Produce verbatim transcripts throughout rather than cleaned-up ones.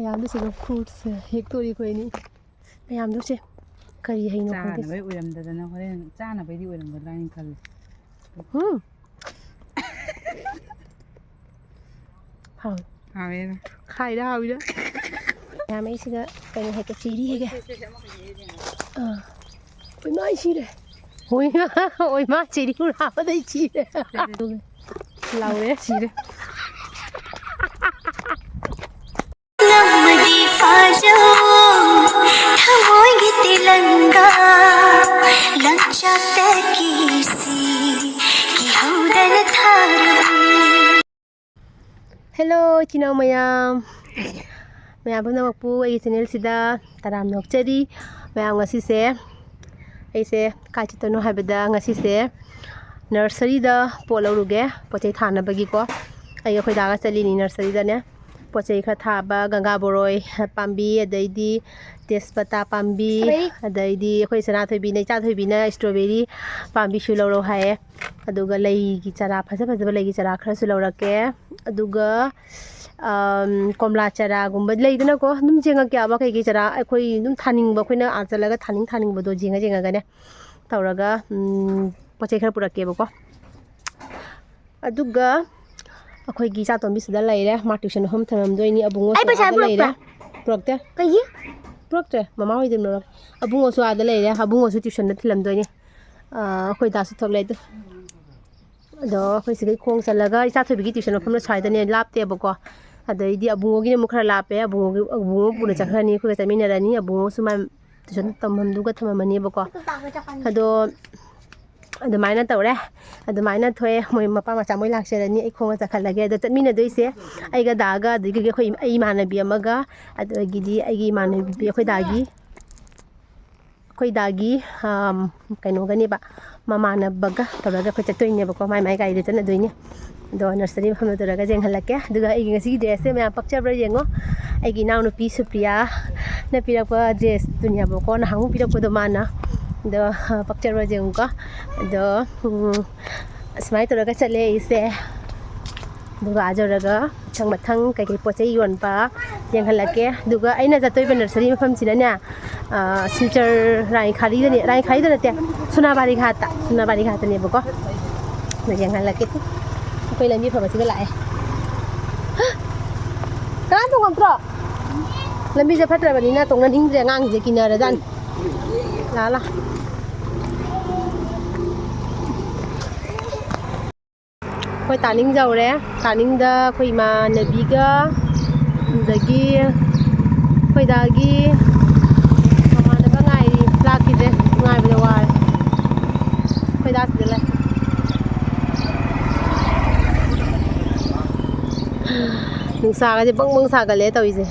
ꯃꯌꯥꯝꯗꯨꯁꯨ ꯑꯗꯨꯝ fruits ꯍꯦꯛꯇꯣꯔꯤ ꯑꯩꯈꯣꯏꯅꯤ꯫ ꯃꯌꯥꯝꯗꯨꯁꯦ ꯀꯔꯤ ꯍꯩꯅꯣ ꯈꯪꯗꯦ꯫ ꯆꯥꯅꯕꯩ ꯑꯣꯏꯔꯝꯗꯗꯅ ꯍꯣꯔꯦꯟ ꯆꯥꯅꯕꯩꯗꯤ ꯑꯣꯏꯔꯝꯒꯗ꯭ꯔꯥ ꯍꯥꯏꯅ ꯈꯜꯂꯤ꯫ ꯎꯝ꯫ ꯍꯥꯎ꯫ ꯍꯥꯎꯋꯦ꯫ ꯈꯥꯏꯔ ꯍꯥꯎꯏꯔ꯫ ꯃꯌꯥꯝ ꯑꯩꯁꯤꯗ ꯀꯩꯅꯣ ꯍꯦꯛꯀꯦ, ꯆꯦꯔꯤ ꯍꯦꯛꯀꯦ꯫ ꯑꯥ꯫ ꯑꯣꯏꯃꯥ, ꯑꯩ ꯁꯤꯔꯦ꯫ ꯑꯣꯏꯃꯥ, ꯑꯣꯏꯃꯥ, ꯆꯦꯔꯤ ꯍꯨꯔꯥꯕꯗꯩ ꯁꯤꯔꯦ꯫ ꯂꯥꯎꯔꯦ꯫ ꯁꯤꯔꯦ꯫ ꯅꯝꯃꯗꯤ ꯐꯥꯖꯧ ꯊꯃꯣꯏꯒꯤ ꯇꯤꯂꯪꯒꯥ, ꯂꯪꯆꯥꯛꯇꯒꯤ ꯁꯤ ꯀꯤꯍꯧꯗꯅ ꯊꯥꯔꯕꯤ꯫ Hello, ꯏꯆꯤꯟ ꯏꯅꯥꯎ ꯃꯌꯥꯝ꯫ ꯃꯌꯥꯝ ꯄꯨꯝꯅꯃꯛꯄꯨ ꯑꯩꯒꯤ channelꯁꯤꯗ ꯇꯔꯥꯝꯅ ꯑꯣꯛꯆꯔꯤ꯫ ꯃꯌꯥꯝ ꯉꯁꯤꯁꯦ ꯑꯩꯁꯦ ꯀꯥꯏ ꯆꯠꯇꯣꯏꯅꯣ ꯍꯥꯏꯕꯗ ꯉꯁꯤꯁꯦ nurseryꯗ ꯄꯣꯠ ꯂꯧꯔꯨꯒꯦ, ꯄꯣꯠ ꯆꯩ ꯊꯥꯅꯕꯒꯤꯀꯣ꯫ ꯑꯩ ꯑꯩꯈꯣꯏ ꯗꯥꯒ ꯆꯠꯂꯤꯅꯤ nurseryꯗꯅꯦ꯫ ꯄꯣꯠ ꯆꯩ ꯈꯔ ꯊꯥꯕ, ꯒꯪꯒꯥ ꯕꯣꯔꯣꯏ ꯄꯥꯝꯕꯤ, ꯑꯗꯩꯗꯤ ꯇꯦꯖꯄꯇꯥ ꯄꯥꯝꯕꯤ, strawberry꯫ ꯑꯗꯩꯗꯤ ꯑꯩꯈꯣꯏ ꯁꯅꯥꯊꯣꯏꯕꯤꯅ, ꯏꯆꯥꯊꯣꯏꯕꯤꯅ strawberry ꯄꯥꯝꯕꯤꯁꯨ ꯂꯧꯔꯛꯑꯣ ꯍꯥꯏꯌꯦ꯫ ꯑꯗꯨꯒ ꯂꯩꯒꯤ ꯆꯥꯔꯥ ꯐꯖ ꯐꯖꯕ ꯂꯩꯒꯤ ꯆꯥꯔꯥ ꯈꯔꯁꯨ ꯂꯧꯔꯛꯀꯦ꯫ ꯑꯗꯨꯒ, ꯑꯝ, ꯀꯣꯝꯂꯥ ꯆꯥꯔꯥꯒꯨꯝꯕ ꯂꯩꯗꯅꯀꯣ, ꯑꯗꯨꯝ ꯌꯦꯡꯉꯛꯀꯦꯕ ꯀꯩꯀꯩ ꯆꯥꯔꯥ ꯑꯩꯈꯣꯏ ꯑꯗꯨꯝ ꯊꯥꯅꯤꯡꯕ, ꯑꯩꯈꯣꯏꯅ ꯑꯥ ꯆꯠꯂꯒ ꯊꯥꯅꯤꯡ ꯊꯥꯅꯤꯡꯕꯗꯣ ꯌꯦꯡꯉ ꯌꯦꯡꯉꯒꯅꯦ ꯇꯧꯔꯒ, ꯎꯝ, ꯄꯣꯠ ꯆꯩ ꯈꯔ ꯄꯨꯔꯛꯀꯦꯕꯀꯣ꯫ ꯑꯗꯨꯒ ꯑꯩꯈꯣꯏꯒꯤ ꯏꯆꯥꯇꯣꯝꯕꯤꯁꯤꯗ ꯂꯩꯔꯦ, ꯃꯥ tuition ꯃꯐꯝ ꯊꯝꯃꯝꯗꯣꯏꯅꯤ꯫ ꯑꯕꯨꯡꯉꯣꯁꯨ ꯑꯩ ꯄꯩꯁꯥ ꯑꯥꯗ ꯂꯩꯔꯦ꯫ ꯄꯨꯔꯛꯇꯦ꯫ ꯀꯩꯒꯤ? ꯄꯨꯔꯛꯇ꯭ꯔꯦ, ꯃꯃꯥ ꯍꯣꯏꯗ ꯂꯧꯔꯦ꯫ ꯑꯕꯨꯡꯉꯣꯁꯨ ꯑꯥꯗ ꯂꯩꯔꯦ, ꯑꯕꯨꯡꯉꯣꯁꯨ tuitionꯗ ꯊꯤꯜꯂꯝꯗꯣꯏꯅꯤ꯫ ꯑꯥ, ꯑꯩꯈꯣꯏ ꯗꯥꯁꯨ ꯊꯣꯛꯂꯛꯑꯦ ꯑꯗꯨ꯫ ꯑꯗꯣ ꯑꯩꯈꯣꯏ ꯁꯤꯗꯩ ꯈꯣꯡ ꯆꯠꯂꯒ ꯏꯆꯥꯊꯣꯏꯕꯤꯒꯤ tuition ꯃꯐꯝꯗꯣ ꯁ꯭ꯋꯥꯏꯗꯅꯦ, ꯂꯥꯞꯇꯦꯕꯀꯣ꯫ ꯑꯗꯩꯗꯤ ꯑꯕꯨꯡꯉꯣꯒꯤꯅ ꯑꯃꯨꯛ ꯈꯔ ꯂꯥꯞꯄꯦ, ꯑꯕꯨꯡꯉꯣꯒꯤ, ꯑꯕꯨꯡꯉꯣ ꯄꯨꯅ ꯆꯠꯈ꯭ꯔꯅꯤ, ꯑꯩꯈꯣꯏꯒ ꯆꯠꯃꯤꯟꯅꯔꯅꯤ꯫ ꯑꯕꯨꯡꯉꯣꯁꯨ ꯃꯥ tuition ꯇꯝꯐꯝꯗꯨꯒ ꯊꯝꯃꯝꯃꯅꯦꯕꯀꯣ꯫ ꯑꯗꯣ ꯑꯗꯨꯃꯥꯏꯅ ꯇꯧꯔꯦ, ꯑꯗꯨꯃꯥꯏꯅ ꯊꯣꯛꯑꯦ꯫ ꯃꯣꯏ ꯃꯄꯥ ꯃꯆꯥ ꯃꯣꯏ ꯂꯥꯛꯆꯔꯅꯤ, ꯑꯩ ꯈꯣꯡꯅ ꯆꯠꯈꯠꯂꯒꯦ꯫ ꯑꯗꯣ ꯆꯠꯃꯤꯟꯅꯗꯣꯏꯁꯦ ꯑꯩꯒ ꯗꯥꯒ, ꯑꯗꯒꯤ ꯑꯩꯈꯣꯏ, ꯑꯩ ꯏꯃꯥꯟꯅꯕꯤ ꯑꯃꯒ, ꯑꯗꯒꯤꯗꯤ ꯑꯩꯒꯤ ꯏꯃꯥꯟꯅꯕꯤ, ꯑꯩꯈꯣꯏ ꯗꯥꯒꯤ, ꯑꯩꯈꯣꯏ ꯗꯥꯒꯤ, ꯑꯝ, ꯀꯩꯅꯣꯒꯅꯦꯕ, ꯃꯃꯥꯟꯅꯕꯒ ꯇꯧꯔꯒ ꯑꯩꯈꯣꯏ ꯆꯠꯇꯣꯏꯅꯦꯕꯀꯣ, ꯃꯥꯏ ꯃꯥꯏ ꯒꯥꯔꯤꯗ ꯆꯠꯅꯗꯣꯏꯅꯦ꯫ ꯑꯗꯣ nursery ꯃꯐꯝꯗ ꯇꯧꯔꯒ ꯌꯦꯡꯍꯜꯂꯛꯀꯦ꯫ ꯑꯗꯨꯒ ꯑꯩꯒꯤ ꯉꯁꯤꯒꯤ dressꯁꯦ ꯃꯌꯥꯝ ꯄꯛꯆꯕ꯭ꯔꯥ ꯌꯦꯡꯉꯣ꯫ ꯑꯩꯒꯤ ꯏꯅꯥꯎꯅꯨꯄꯤ ꯁꯨꯄ꯭ꯔꯤꯌꯥꯅ ꯄꯤꯔꯛꯄ dressꯇꯨꯅꯦꯕꯀꯣ, ꯅꯍꯥꯟꯃꯨꯛ ꯄꯤꯔꯛꯄꯗꯣ ꯃꯥꯅ꯫ ꯑꯗꯣ, ꯑ, ꯄꯛꯆꯕ꯭ꯔꯥ ꯌꯦꯡꯉꯨꯀꯣ꯫ ꯑꯗꯣ, ꯎꯝ, ꯑꯁꯨꯃꯥꯏꯅ ꯇꯧꯔꯒ ꯆꯠꯂꯦ ꯑꯩꯁꯦ꯫ ꯑꯗꯨꯒ ꯑꯥ ꯌꯧꯔꯒ ꯃꯊꯪ ꯃꯊꯪ ꯀꯩꯀꯩ ꯄꯣꯠ ꯆꯩ ꯌꯣꯟꯕ ꯌꯦꯡꯍꯜꯂꯛꯀꯦ꯫ ꯑꯗꯨꯒ ꯑꯩꯅ ꯆꯠꯇꯣꯏꯕ nursery ꯃꯐꯝꯁꯤꯅꯅꯦ, ꯑ, ꯁꯤꯜꯆꯔ ꯔꯥꯅꯤꯈꯥꯔꯤꯗꯅꯦ, ꯔꯥꯅꯤꯈꯥꯔꯤꯗ ꯅꯠꯇꯦ, ꯁꯣꯅꯥꯕꯥꯔꯤ ꯘꯥꯠꯇ, ꯁꯣꯅꯥꯕꯥꯔꯤ ꯘꯥꯠꯇꯅꯦꯕꯀꯣ꯫ ꯑꯗ ꯌꯦꯡꯍꯜꯂꯛꯀꯦ꯫ ꯑꯩꯈꯣꯏ ꯂꯝꯕꯤ ꯐꯕꯁꯤꯗ ꯂꯥꯛꯑꯦ꯫ ꯍꯥ! ꯀꯅꯥꯝ ꯇꯣꯡꯉꯝꯗ꯭ꯔꯣ? ꯂꯝꯕꯤꯁꯦ ꯐꯠꯇ꯭ꯔꯕꯅꯤꯅ ꯇꯣꯡꯅꯅꯤꯡꯗ꯭ꯔꯦ, ꯑꯉꯥꯡꯁꯤꯡꯁꯦ ꯀꯤꯅꯔꯖꯥꯠꯅꯤ꯫ ꯂꯥ ꯂꯥ꯫ ꯑꯩꯈꯣꯏ ꯇꯥꯅꯤꯡ ꯌꯧꯔꯦ꯫ ꯇꯥꯅꯤꯡꯗ ꯑꯩꯈꯣꯏ ꯏꯃꯥꯟꯅꯕꯤꯒ, ꯑꯗꯒꯤ ꯑꯩꯈꯣꯏ ꯗꯥꯒꯤ ꯃꯃꯥꯟꯅꯕ ꯉꯥꯏꯔꯤ꯫ ꯂꯥꯛꯈꯤꯗ꯭ꯔꯦ, ꯉꯥꯏꯕꯗ ꯋꯥꯔꯦ꯫ ꯑꯩꯈꯣꯏ ꯗꯥ ꯁꯤꯗ ꯂꯩ꯫ ꯅꯨꯡꯁꯥꯒꯁꯦ ꯕꯪ ꯕꯪ ꯁꯥꯒꯠꯂꯦ ꯇꯧꯔꯤꯁꯦ꯫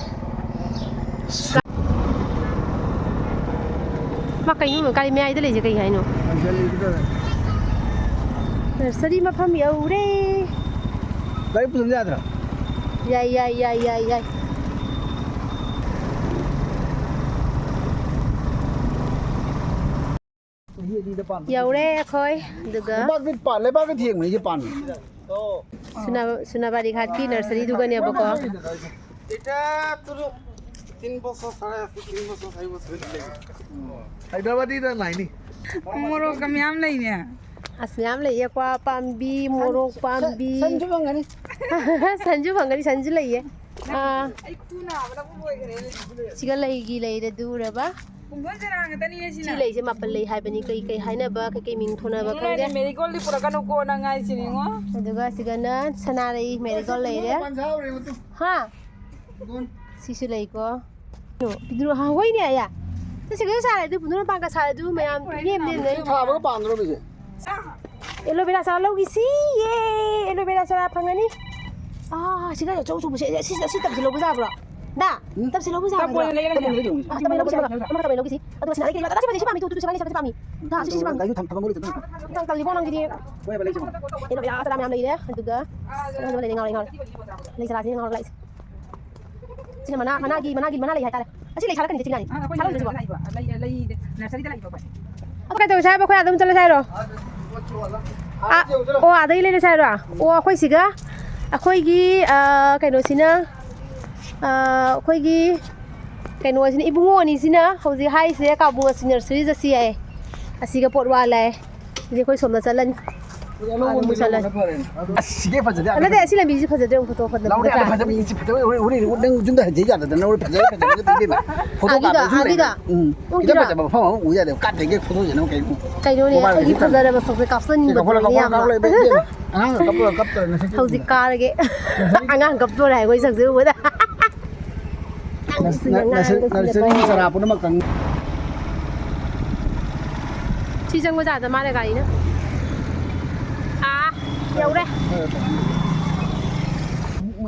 ꯃꯥ ꯀꯩꯅꯣ ꯒꯥꯔꯤ ꯃꯌꯥꯏꯗ ꯂꯩꯁꯦ ꯀꯩ ꯍꯥꯏꯅꯣ? ꯅꯔꯁꯔꯤ ꯃꯐꯝ ꯌꯧꯔꯦ꯫ ꯒꯥꯔꯤ ꯄꯨꯁꯤꯟ ꯌꯥꯗ꯭ꯔꯣ? ꯌꯥꯏ, ꯌꯥꯏ, ꯌꯥꯏ, ꯌꯥꯏ, ꯌꯥꯏ꯫ ꯆꯍꯤ ꯑꯅꯤꯗ ꯄꯥꯟꯕ꯫ ꯌꯧꯔꯦ ꯑꯩꯈꯣꯏ꯫ ꯑꯗꯨꯒ ꯂꯩꯕꯥꯛꯇ ꯄꯥꯟ-, ꯂꯩꯕꯥꯛꯇ ꯊꯦꯡꯕꯅꯤ ꯁꯤ ꯄꯥꯟꯕ꯫ ꯁꯨꯅꯥ-, ꯁꯨꯅꯥꯕꯥꯔꯤ ꯘꯥꯠꯀꯤ ꯅꯔꯁꯔꯤꯗꯨꯒꯅꯦꯕꯀꯣ꯫ এটা তোর তিন বছর, সাড়ে তিন বছর, চারি বছর। হায়দ্রাবাদি না নাইনি? ꯃꯣꯔꯣꯛꯀ ꯃꯌꯥꯝ ꯂꯩꯅꯦ꯫ ꯑꯁ, ꯃꯌꯥꯝ ꯂꯩꯌꯦ꯫ ꯀ꯭ꯋꯥ ꯄꯥꯝꯕꯤ, ꯃꯣꯔꯣꯛ ꯄꯥꯝꯕꯤ꯫ ꯁꯟꯁꯨ ꯐꯪꯒꯅꯤ꯫ ꯁꯟꯁꯨ ꯐꯪꯒꯅꯤ, ꯁꯟꯁꯨ ꯂꯩꯌꯦ꯫ ꯑꯥ꯫ ꯑꯩ ꯈꯨ ꯅꯥꯕꯅꯕꯨ ꯂꯣꯏꯈ꯭ꯔꯦ꯫ ꯁꯤꯒ ꯂꯩꯒꯤ ꯂꯩꯔꯦ, ꯑꯗꯨ ꯎꯔꯕ? ꯄꯨꯡꯗꯣꯟ ꯆꯔꯥ ꯉꯥꯛꯇꯅꯤꯅꯦ ꯁꯤꯅ꯫ ꯁꯤ ꯂꯩꯁꯦ ꯃꯥꯄꯜ ꯂꯩ ꯍꯥꯏꯕꯅꯤ꯫ ꯀꯩ ꯀꯩ ꯍꯥꯏꯅꯕ, ꯀꯩ ꯀꯩ ꯃꯤꯡ ꯊꯣꯟꯅꯕ ꯈꯪꯗꯦ꯫ ꯃꯦꯔꯤꯒꯣꯜꯗꯤ ꯄꯨꯔꯛꯀꯅꯨꯀꯣ ꯅꯪ ꯍꯥꯏꯁꯤꯅꯤꯉꯣ꯫ ꯑꯗꯨꯒ ꯁꯤꯒꯅ ꯁꯅꯥꯔꯩ ꯃꯦꯔꯤꯒꯣꯜ ꯂꯩꯔꯦ꯫ ꯍꯥ? ꯁꯤꯁꯨ ꯂꯩꯀꯣ꯫ ꯄꯤꯗ꯭ꯔꯨ ꯍꯥ, ꯍꯣꯏꯅꯦ, ꯑꯌꯥ꯫ ꯁꯤ ꯁꯤꯒꯁꯨ ꯁꯥꯔꯦ, ꯑꯗꯨ ꯄꯨꯟꯗꯨꯅ ꯄꯥꯟꯒ ꯁꯥꯔꯦ, ꯑꯗꯨ ꯃꯌꯥꯝ ꯏꯅꯦꯝ ꯅꯦꯝꯅ ꯑꯩ ꯊꯥꯕꯒ ꯄꯥꯟꯗ꯭ꯔꯣ ꯃꯤꯁꯦ? ꯑꯦꯂꯣꯕꯦꯔꯥ ꯆꯥꯔꯥ ꯂꯧꯈꯤꯁꯤ, ꯌꯦ! ꯑꯦꯂꯣꯕꯦꯔꯥ ꯆꯥꯔꯥ ꯐꯪꯒꯅꯤ꯫ ꯑꯥ, ꯁꯤꯒ ꯑꯆꯧ ꯑꯆꯧꯕꯁꯦ, ꯑꯁꯤ, ꯑꯁꯤ ꯇꯞꯁꯤ ꯂꯧꯕ ꯌꯥꯕ꯭ꯔꯣ? ꯗꯥ, ꯎꯝ? ꯇꯞꯁꯤ ꯂꯧꯕ ꯌꯥꯕ꯭ꯔꯣ? ꯇꯞ ꯑꯣꯏꯅ ꯂꯩꯔꯒ ꯑꯥ, ꯇꯞ ꯑꯣꯏꯅ ꯂꯧꯈꯤꯁꯤ, ꯑꯃ ꯇꯞ ꯑꯣꯏꯅ ꯂꯧꯈꯤꯁꯤ꯫ ꯑꯗꯨꯒ ꯁꯤꯅ ꯑꯩ ꯀꯩꯅꯣ, ꯑꯁꯤ ꯄꯥꯝꯃꯤ, ꯇꯨ, ꯇꯨ, ꯁꯤꯃꯅꯤ, ꯁꯤꯃꯅꯤ ꯄꯥꯝꯃꯤ꯫ ꯗꯥ, ꯑꯁꯤ, ꯁꯤ ꯄꯥꯝꯃꯤ꯫ ꯒꯥꯔꯤꯗꯨ ꯊꯝ-, ꯊꯝꯐꯝ ꯑꯣꯏꯔꯦ ꯑꯗꯨꯝ꯫ ꯌꯥꯝ ꯇꯜꯂꯤꯕꯣ ꯅꯪꯒꯤꯗꯤ꯫ ꯍꯣꯏ, ꯍꯣꯏ, ꯂꯩꯁꯦ꯫ ꯑꯦꯂꯣꯕꯦꯔꯥ ꯆꯥꯔꯥ ꯃꯌꯥꯝ ꯂꯩꯔꯦ, ꯑꯗꯨꯒ ꯁꯤ ꯂꯩꯔꯦ, ꯉꯥꯎꯔꯦ, ꯉꯥꯎꯔꯦ꯫ ꯂꯩ ꯆꯥꯔꯥꯁꯤ ꯉꯥꯎꯔꯒ ꯂꯥꯛꯏꯁꯦ꯫ ꯁꯤꯅ ꯃꯅꯥ, ꯃꯅꯥꯒꯤ, ꯃꯅꯥꯒꯤ ꯃꯅꯥ ꯂꯩ ꯍꯥꯏꯇꯥꯔꯦ꯫ ꯑꯁꯤ ꯂꯩ ꯁꯥꯠꯂꯛꯀꯅꯤꯁꯦ ꯆꯤꯡꯅꯥꯅꯤ꯫ ꯑꯥ, ꯑꯩꯈꯣꯏ ꯁꯥꯠꯂꯛꯀꯅꯤꯁꯦ ꯅꯔꯁꯔꯤꯗ ꯂꯥꯛꯏꯕ, ꯂꯩ, ꯂꯩ, ꯅꯔꯁꯔꯤꯗ ꯂꯥꯛꯏꯕ ꯑꯩꯈꯣꯏ꯫ ꯑꯗꯨ ꯀꯩꯗꯧꯁꯦ ꯍꯥꯏꯕ? ꯑꯩꯈꯣꯏ ꯑꯗꯨꯝ ꯆꯠꯂꯁꯦ ꯍꯥꯏꯔꯣ? ꯑꯥ, ꯑꯣ, ꯑꯥꯗꯒꯤ ꯂꯩꯔꯁꯦ ꯍꯥꯏꯔꯣ? ꯑꯣ, ꯑꯩꯈꯣꯏ ꯁꯤꯒ ꯑꯩꯈꯣꯏꯒꯤ, ꯑ, ꯀꯩꯅꯣꯁꯤꯅ, ꯑ, ꯑꯩꯈꯣꯏꯒꯤ ꯀꯩꯅꯣꯁꯤꯅ, ꯏꯕꯨꯡꯉꯣ ꯑꯅꯤꯁꯤꯅ ꯍꯧꯖꯤꯛ ꯍꯥꯏꯔꯤꯁꯦ, "ꯀꯥꯕꯨꯡ ꯑꯁꯤ nursery ꯆꯠꯁꯤ" ꯍꯥꯏꯌꯦ꯫ "ꯑꯁꯤꯒ ꯄꯣꯠ ꯋꯥꯠꯂꯦ ꯍꯥꯏꯌꯦ꯫ ꯑꯗꯨꯗꯤ ꯑꯩꯈꯣꯏ ꯁꯣꯝꯗ ꯆꯠꯂꯅꯤ꯫ ꯑꯗꯨ ꯑꯃꯨꯛ ꯆꯠꯂꯅꯤ꯫ ꯑꯁ, ꯁꯤꯒꯦ ꯐꯖꯗꯦ꯫ ꯑ, ꯅꯠꯇꯦ, ꯑꯁꯤ ꯂꯝꯕꯤꯁꯤ ꯐꯖꯗꯦ, ꯌꯦꯡꯉꯨ, ꯐꯣꯇꯣ ꯐꯖꯕ ꯂꯥꯎꯗ ꯌꯥꯗꯦ, ꯐꯖꯕ꯫ ꯐꯖꯕ, ꯁꯤ ꯐꯖꯕ꯫ ꯍꯣꯔꯦꯟ, ꯍꯣꯔꯦꯟ ꯅꯪ ꯌꯨꯝꯗ ꯍꯟꯖꯩ ꯌꯥꯗꯗꯅ ꯍꯣꯔꯦꯟ ꯐꯖꯕ, ꯐꯖꯕ ꯏꯕꯦꯝꯃ꯫ ꯐꯣꯇꯣ ꯑꯥꯒꯤꯗꯣ, ꯀꯥꯞꯄꯁꯨ ꯂꯩ꯫ ꯑꯥꯒꯤꯗꯣ꯫ ꯎꯝ꯫ ꯎꯝ, ꯈꯤꯇꯪ ꯀꯤꯗꯣ꯫ ꯐꯖꯕ ꯃꯐꯝ ꯑꯃ ꯎ ꯌꯥꯗꯦ꯫ ꯀꯥꯞꯇ꯭ꯔꯤꯉꯩ ꯐꯣꯇꯣꯁꯦ ꯅꯪ ꯀꯩꯅꯣ꯫ ꯀꯩꯅꯣꯅꯦ, ꯃꯣꯕꯥꯏꯜ ꯑꯩꯒꯤ ꯈꯤꯇꯪ ꯐꯖꯔꯕ ꯁꯛꯁꯦ ꯁꯤ ꯀꯥꯞꯁꯟꯅꯤꯡꯕꯗꯣ ꯀꯥꯞꯍꯧꯔꯣ, ꯀꯥꯞꯍꯧꯔꯣ, ꯏꯌꯥꯝꯕ꯫ ꯀꯥꯞꯍꯧꯔꯣ, ꯏꯕꯦꯝꯃ꯫ ꯑꯉꯥꯡꯅ ꯀꯞꯄꯒ ꯀꯞꯇꯧꯔꯦ ꯅꯁꯛꯇꯨ ꯍꯧꯖꯤꯛ ꯌꯦꯡꯉꯨ꯫ ꯀꯥꯔꯒꯦ꯫ ꯑꯉꯥꯡ ꯀꯞꯇꯣꯔꯦ ꯍꯥꯏ ꯑꯩꯈꯣꯏ ꯁꯛꯁꯦ ꯎꯕꯗ꯫ ꯅꯁ-, ꯅ-, ꯅꯁ-, ꯅꯁꯔꯤꯒꯤ ꯆꯔꯥ ꯄꯨꯝꯅꯃꯛ ꯀꯪꯉꯤ꯫ ꯁꯤ ꯆꯪꯕ ꯌꯥꯗ ꯃꯥꯜꯂꯦ ꯒꯥꯔꯤꯅ꯫ ꯑꯥ, ꯌꯧꯔꯦ꯫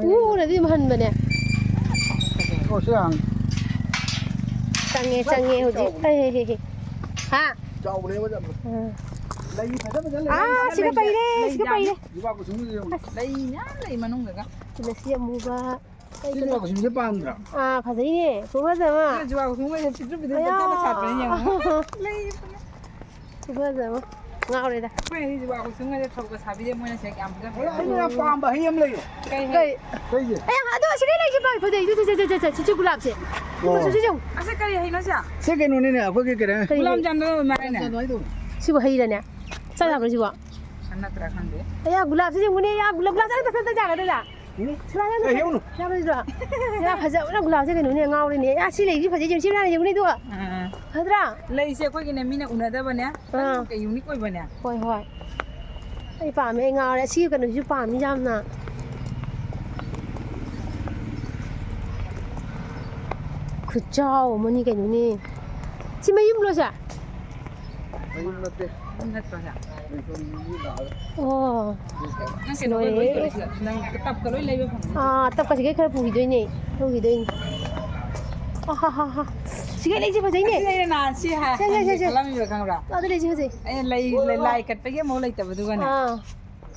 ꯎ ꯎꯅꯗꯤ ꯑꯗꯨꯝ ꯍꯟꯕꯅꯦ꯫ ꯑꯣ, ꯁꯤ ꯍꯥꯡꯉꯤ꯫ ꯆꯪꯉꯦ, ꯆꯪꯉꯦ ꯍꯧꯖꯤꯛ꯫ ꯍꯦ, ꯍꯦ, ꯍꯦ, ꯍꯦ꯫ ꯍꯥ? ꯆꯥꯎꯕꯅꯦꯕ ꯌꯥꯝꯅ꯫ ꯎꯝ꯫ ꯂꯩ ꯐꯖ ꯐꯖ ꯂꯩ꯫ ꯑꯥ, ꯁꯤꯒ ꯄꯩꯔꯦ, ꯁꯤꯒ ꯄꯩꯔꯦ꯫ ꯖꯨꯕꯥ ꯀꯨꯁꯨꯝꯒꯤꯁꯦ ꯌꯦꯡꯉꯨ꯫ ꯑꯁ꯫ ꯂꯩ ꯃꯌꯥꯝ ꯂꯩ ꯃꯅꯨꯡꯗꯒ꯫ ꯇꯨꯂꯁꯤ ꯑꯃꯨꯕ꯫ ꯁꯤ ꯖꯨꯕꯥ ꯀꯨꯁꯨꯝꯁꯦ ꯄꯥꯝꯗ꯭ꯔꯥ? ꯑꯥ, ꯐꯖꯩꯅꯦ꯫ ꯈꯨꯐꯖ ꯑꯃ꯫ ꯁꯤ ꯖꯨꯕꯥ ꯀꯨꯁꯨꯝꯒꯁꯦ ꯄꯤꯛꯇ꯭ꯔꯨ ꯄꯤꯛꯇ꯭ꯔꯨ ꯑꯌꯥ꯫ ꯄꯪꯁꯥꯠꯇ ꯁꯥꯠꯄꯅꯦ ꯌꯦꯡꯉꯨ꯫ ꯂꯩ꯫ ꯈꯨꯐꯖ ꯑꯃ꯫ ꯉꯥꯎꯔꯦꯗ꯫ ꯑꯩꯈꯣꯏ ꯍꯩꯁꯤꯕꯨ ꯑꯩꯈꯣꯏ ꯁꯨꯝ ꯍꯩꯔꯦ ꯊꯧꯕ ꯁꯥꯕꯤꯗꯦ ꯃꯣꯏꯅ ꯁꯦ ꯌꯥꯝ ꯐꯖꯅ ꯑꯩꯅ ꯌꯥꯝ ꯄꯥꯝꯕ ꯍꯩ ꯑꯃ ꯂꯩꯌꯦ꯫ ꯀꯩ ꯍꯩ? ꯀꯩ? ꯀꯩꯁꯦ? ꯑꯌꯥ, ꯑꯗꯣ ꯑꯁꯤꯗ ꯂꯩꯁꯦ ꯐꯖꯩ, ꯐꯖꯩ, ꯁꯤ, ꯁꯤ, ꯁꯤ, ꯁꯤ, ꯁꯤ, ꯁꯤ ꯒꯨꯂꯥꯞꯁꯦ꯫ ꯑꯣ꯫ ꯁꯤ, ꯁꯤ, ꯁꯤ, ꯁꯤ꯫ ꯑꯁꯤ ꯀꯔꯤ ꯍꯩꯅꯣ ꯁꯦ? ꯁꯤ ꯀꯩꯅꯣꯅꯦ, ꯑꯩꯈꯣꯏꯒꯤ ꯀꯩꯅꯣ꯫ ꯀꯔꯤ ꯒꯨꯂꯥꯞ ꯍꯩ? ꯖꯥꯝꯗꯣ ꯃꯥꯜꯂꯦꯅꯦ꯫ ꯒꯨꯂꯥꯞ ꯖꯥꯝ ꯍꯥꯏꯗꯣ꯫ ꯁꯤꯕꯨ ꯍꯩꯔꯅꯦ? ꯆꯥ ꯌꯥꯕ꯭ꯔꯣ ꯁꯤꯕꯣ? ꯅꯠꯇ꯭ꯔꯥ ꯈꯪꯗꯦ꯫ ꯑꯌꯥ, ꯒꯨꯂꯥꯞꯁꯦ ꯌꯦꯡꯉꯨꯅꯦ, ꯑꯌꯥ, ꯒꯨꯂꯥꯞ, ꯒꯨꯂꯥꯞꯁꯦ ꯑꯝꯇ ꯐꯖꯅ ꯌꯥꯒꯗ꯭ꯔꯥ? ꯎꯝ? ꯒꯨꯂꯥꯞꯁꯦ ꯑꯝꯇ ꯑꯦ, ꯐꯖꯅ ꯍꯦꯛꯎꯅꯨ꯫ ꯌꯥꯔꯣꯏꯗ꯭ꯔꯣ? ꯑꯌꯥ, ꯐꯖꯕꯅ ꯒꯨꯂꯥꯞꯁꯦ ꯀꯩꯅꯣꯅꯦ, ꯉꯥꯎꯔꯦꯅꯦ꯫ ꯑꯌꯥ, ꯁꯤ ꯂꯩꯁꯤ ꯐꯖꯩ, ꯌꯦꯡꯉꯨ, ꯁꯤ ꯃꯌꯥꯝ ꯌꯦꯡꯉꯨꯅꯦ ꯑꯗꯨꯒ꯫ ꯑꯥ꯫ ꯐꯖꯗ꯭ꯔꯥ? ꯂꯩꯁꯦ ꯑꯩꯈꯣꯏꯒꯤꯅꯦ ꯃꯤꯅ ꯎꯅꯗꯕꯅꯦ꯫ ꯑꯥ꯫ ꯌꯨꯅꯤꯛ ꯑꯣꯏꯕꯅꯦ꯫ ꯍꯣꯏ, ꯍꯣꯏ꯫ ꯑꯩ ꯄꯥꯝꯃꯦ, ꯑꯩ ꯉꯥꯎꯔꯦ꯫ ꯑꯁꯤꯒꯤ ꯀꯩꯅꯣꯁꯤꯁꯨ ꯄꯥꯝꯃꯤ ꯌꯥꯝꯅ꯫ ꯈꯨꯆꯥꯎ ꯑꯃꯅꯤ ꯀꯩꯅꯣꯅꯦ꯫ ꯁꯤ ꯃꯌꯨꯝꯂꯣ ꯁꯦ? ꯃꯌꯨꯝ ꯅꯠꯇꯦ꯫ ꯃꯌꯨꯝ ꯅꯠꯇ꯭ꯔꯣ ꯁꯦ? ꯑꯣ꯫ ꯅꯪ ꯀꯩꯅꯣꯒ ꯂꯣꯏ ꯂꯣꯏꯔꯦ꯫ ꯅꯪ ꯇꯞꯀ ꯂꯣꯏ ꯂꯩꯕ ꯐꯪꯒꯅꯤ꯫ ꯑꯥ, ꯇꯞꯀꯁꯤꯒꯩ ꯈꯔ ꯄꯨꯈꯤꯗꯣꯏꯅꯦ꯫ ꯂꯧꯈꯤꯗꯣꯏꯅꯦ꯫ ꯑꯍꯥ ꯍꯥ ꯍꯥ꯫ ꯁꯤꯒꯩ ꯂꯩꯁꯦ ꯐꯖꯩꯅꯦ꯫ ꯑꯁꯤ ꯑꯩꯅ ꯅꯍꯥꯟ ꯁꯤ ꯍꯥ-, ꯁꯦ, ꯁꯦ, ꯁꯦ, ꯁꯦ꯫ ꯈꯜꯂꯝꯃꯤꯕ ꯈꯪꯕ꯭ꯔꯥ? ꯑꯗꯨ ꯂꯩꯁꯦ ꯐꯖꯩ꯫ ꯑꯩꯅ ꯂꯩ, ꯂꯩ, ꯂꯥꯏ ꯀꯠꯄꯒꯤ ꯑꯃꯨꯛ ꯂꯩꯇꯕꯗꯨꯒꯅꯦ꯫ ꯑꯥ꯫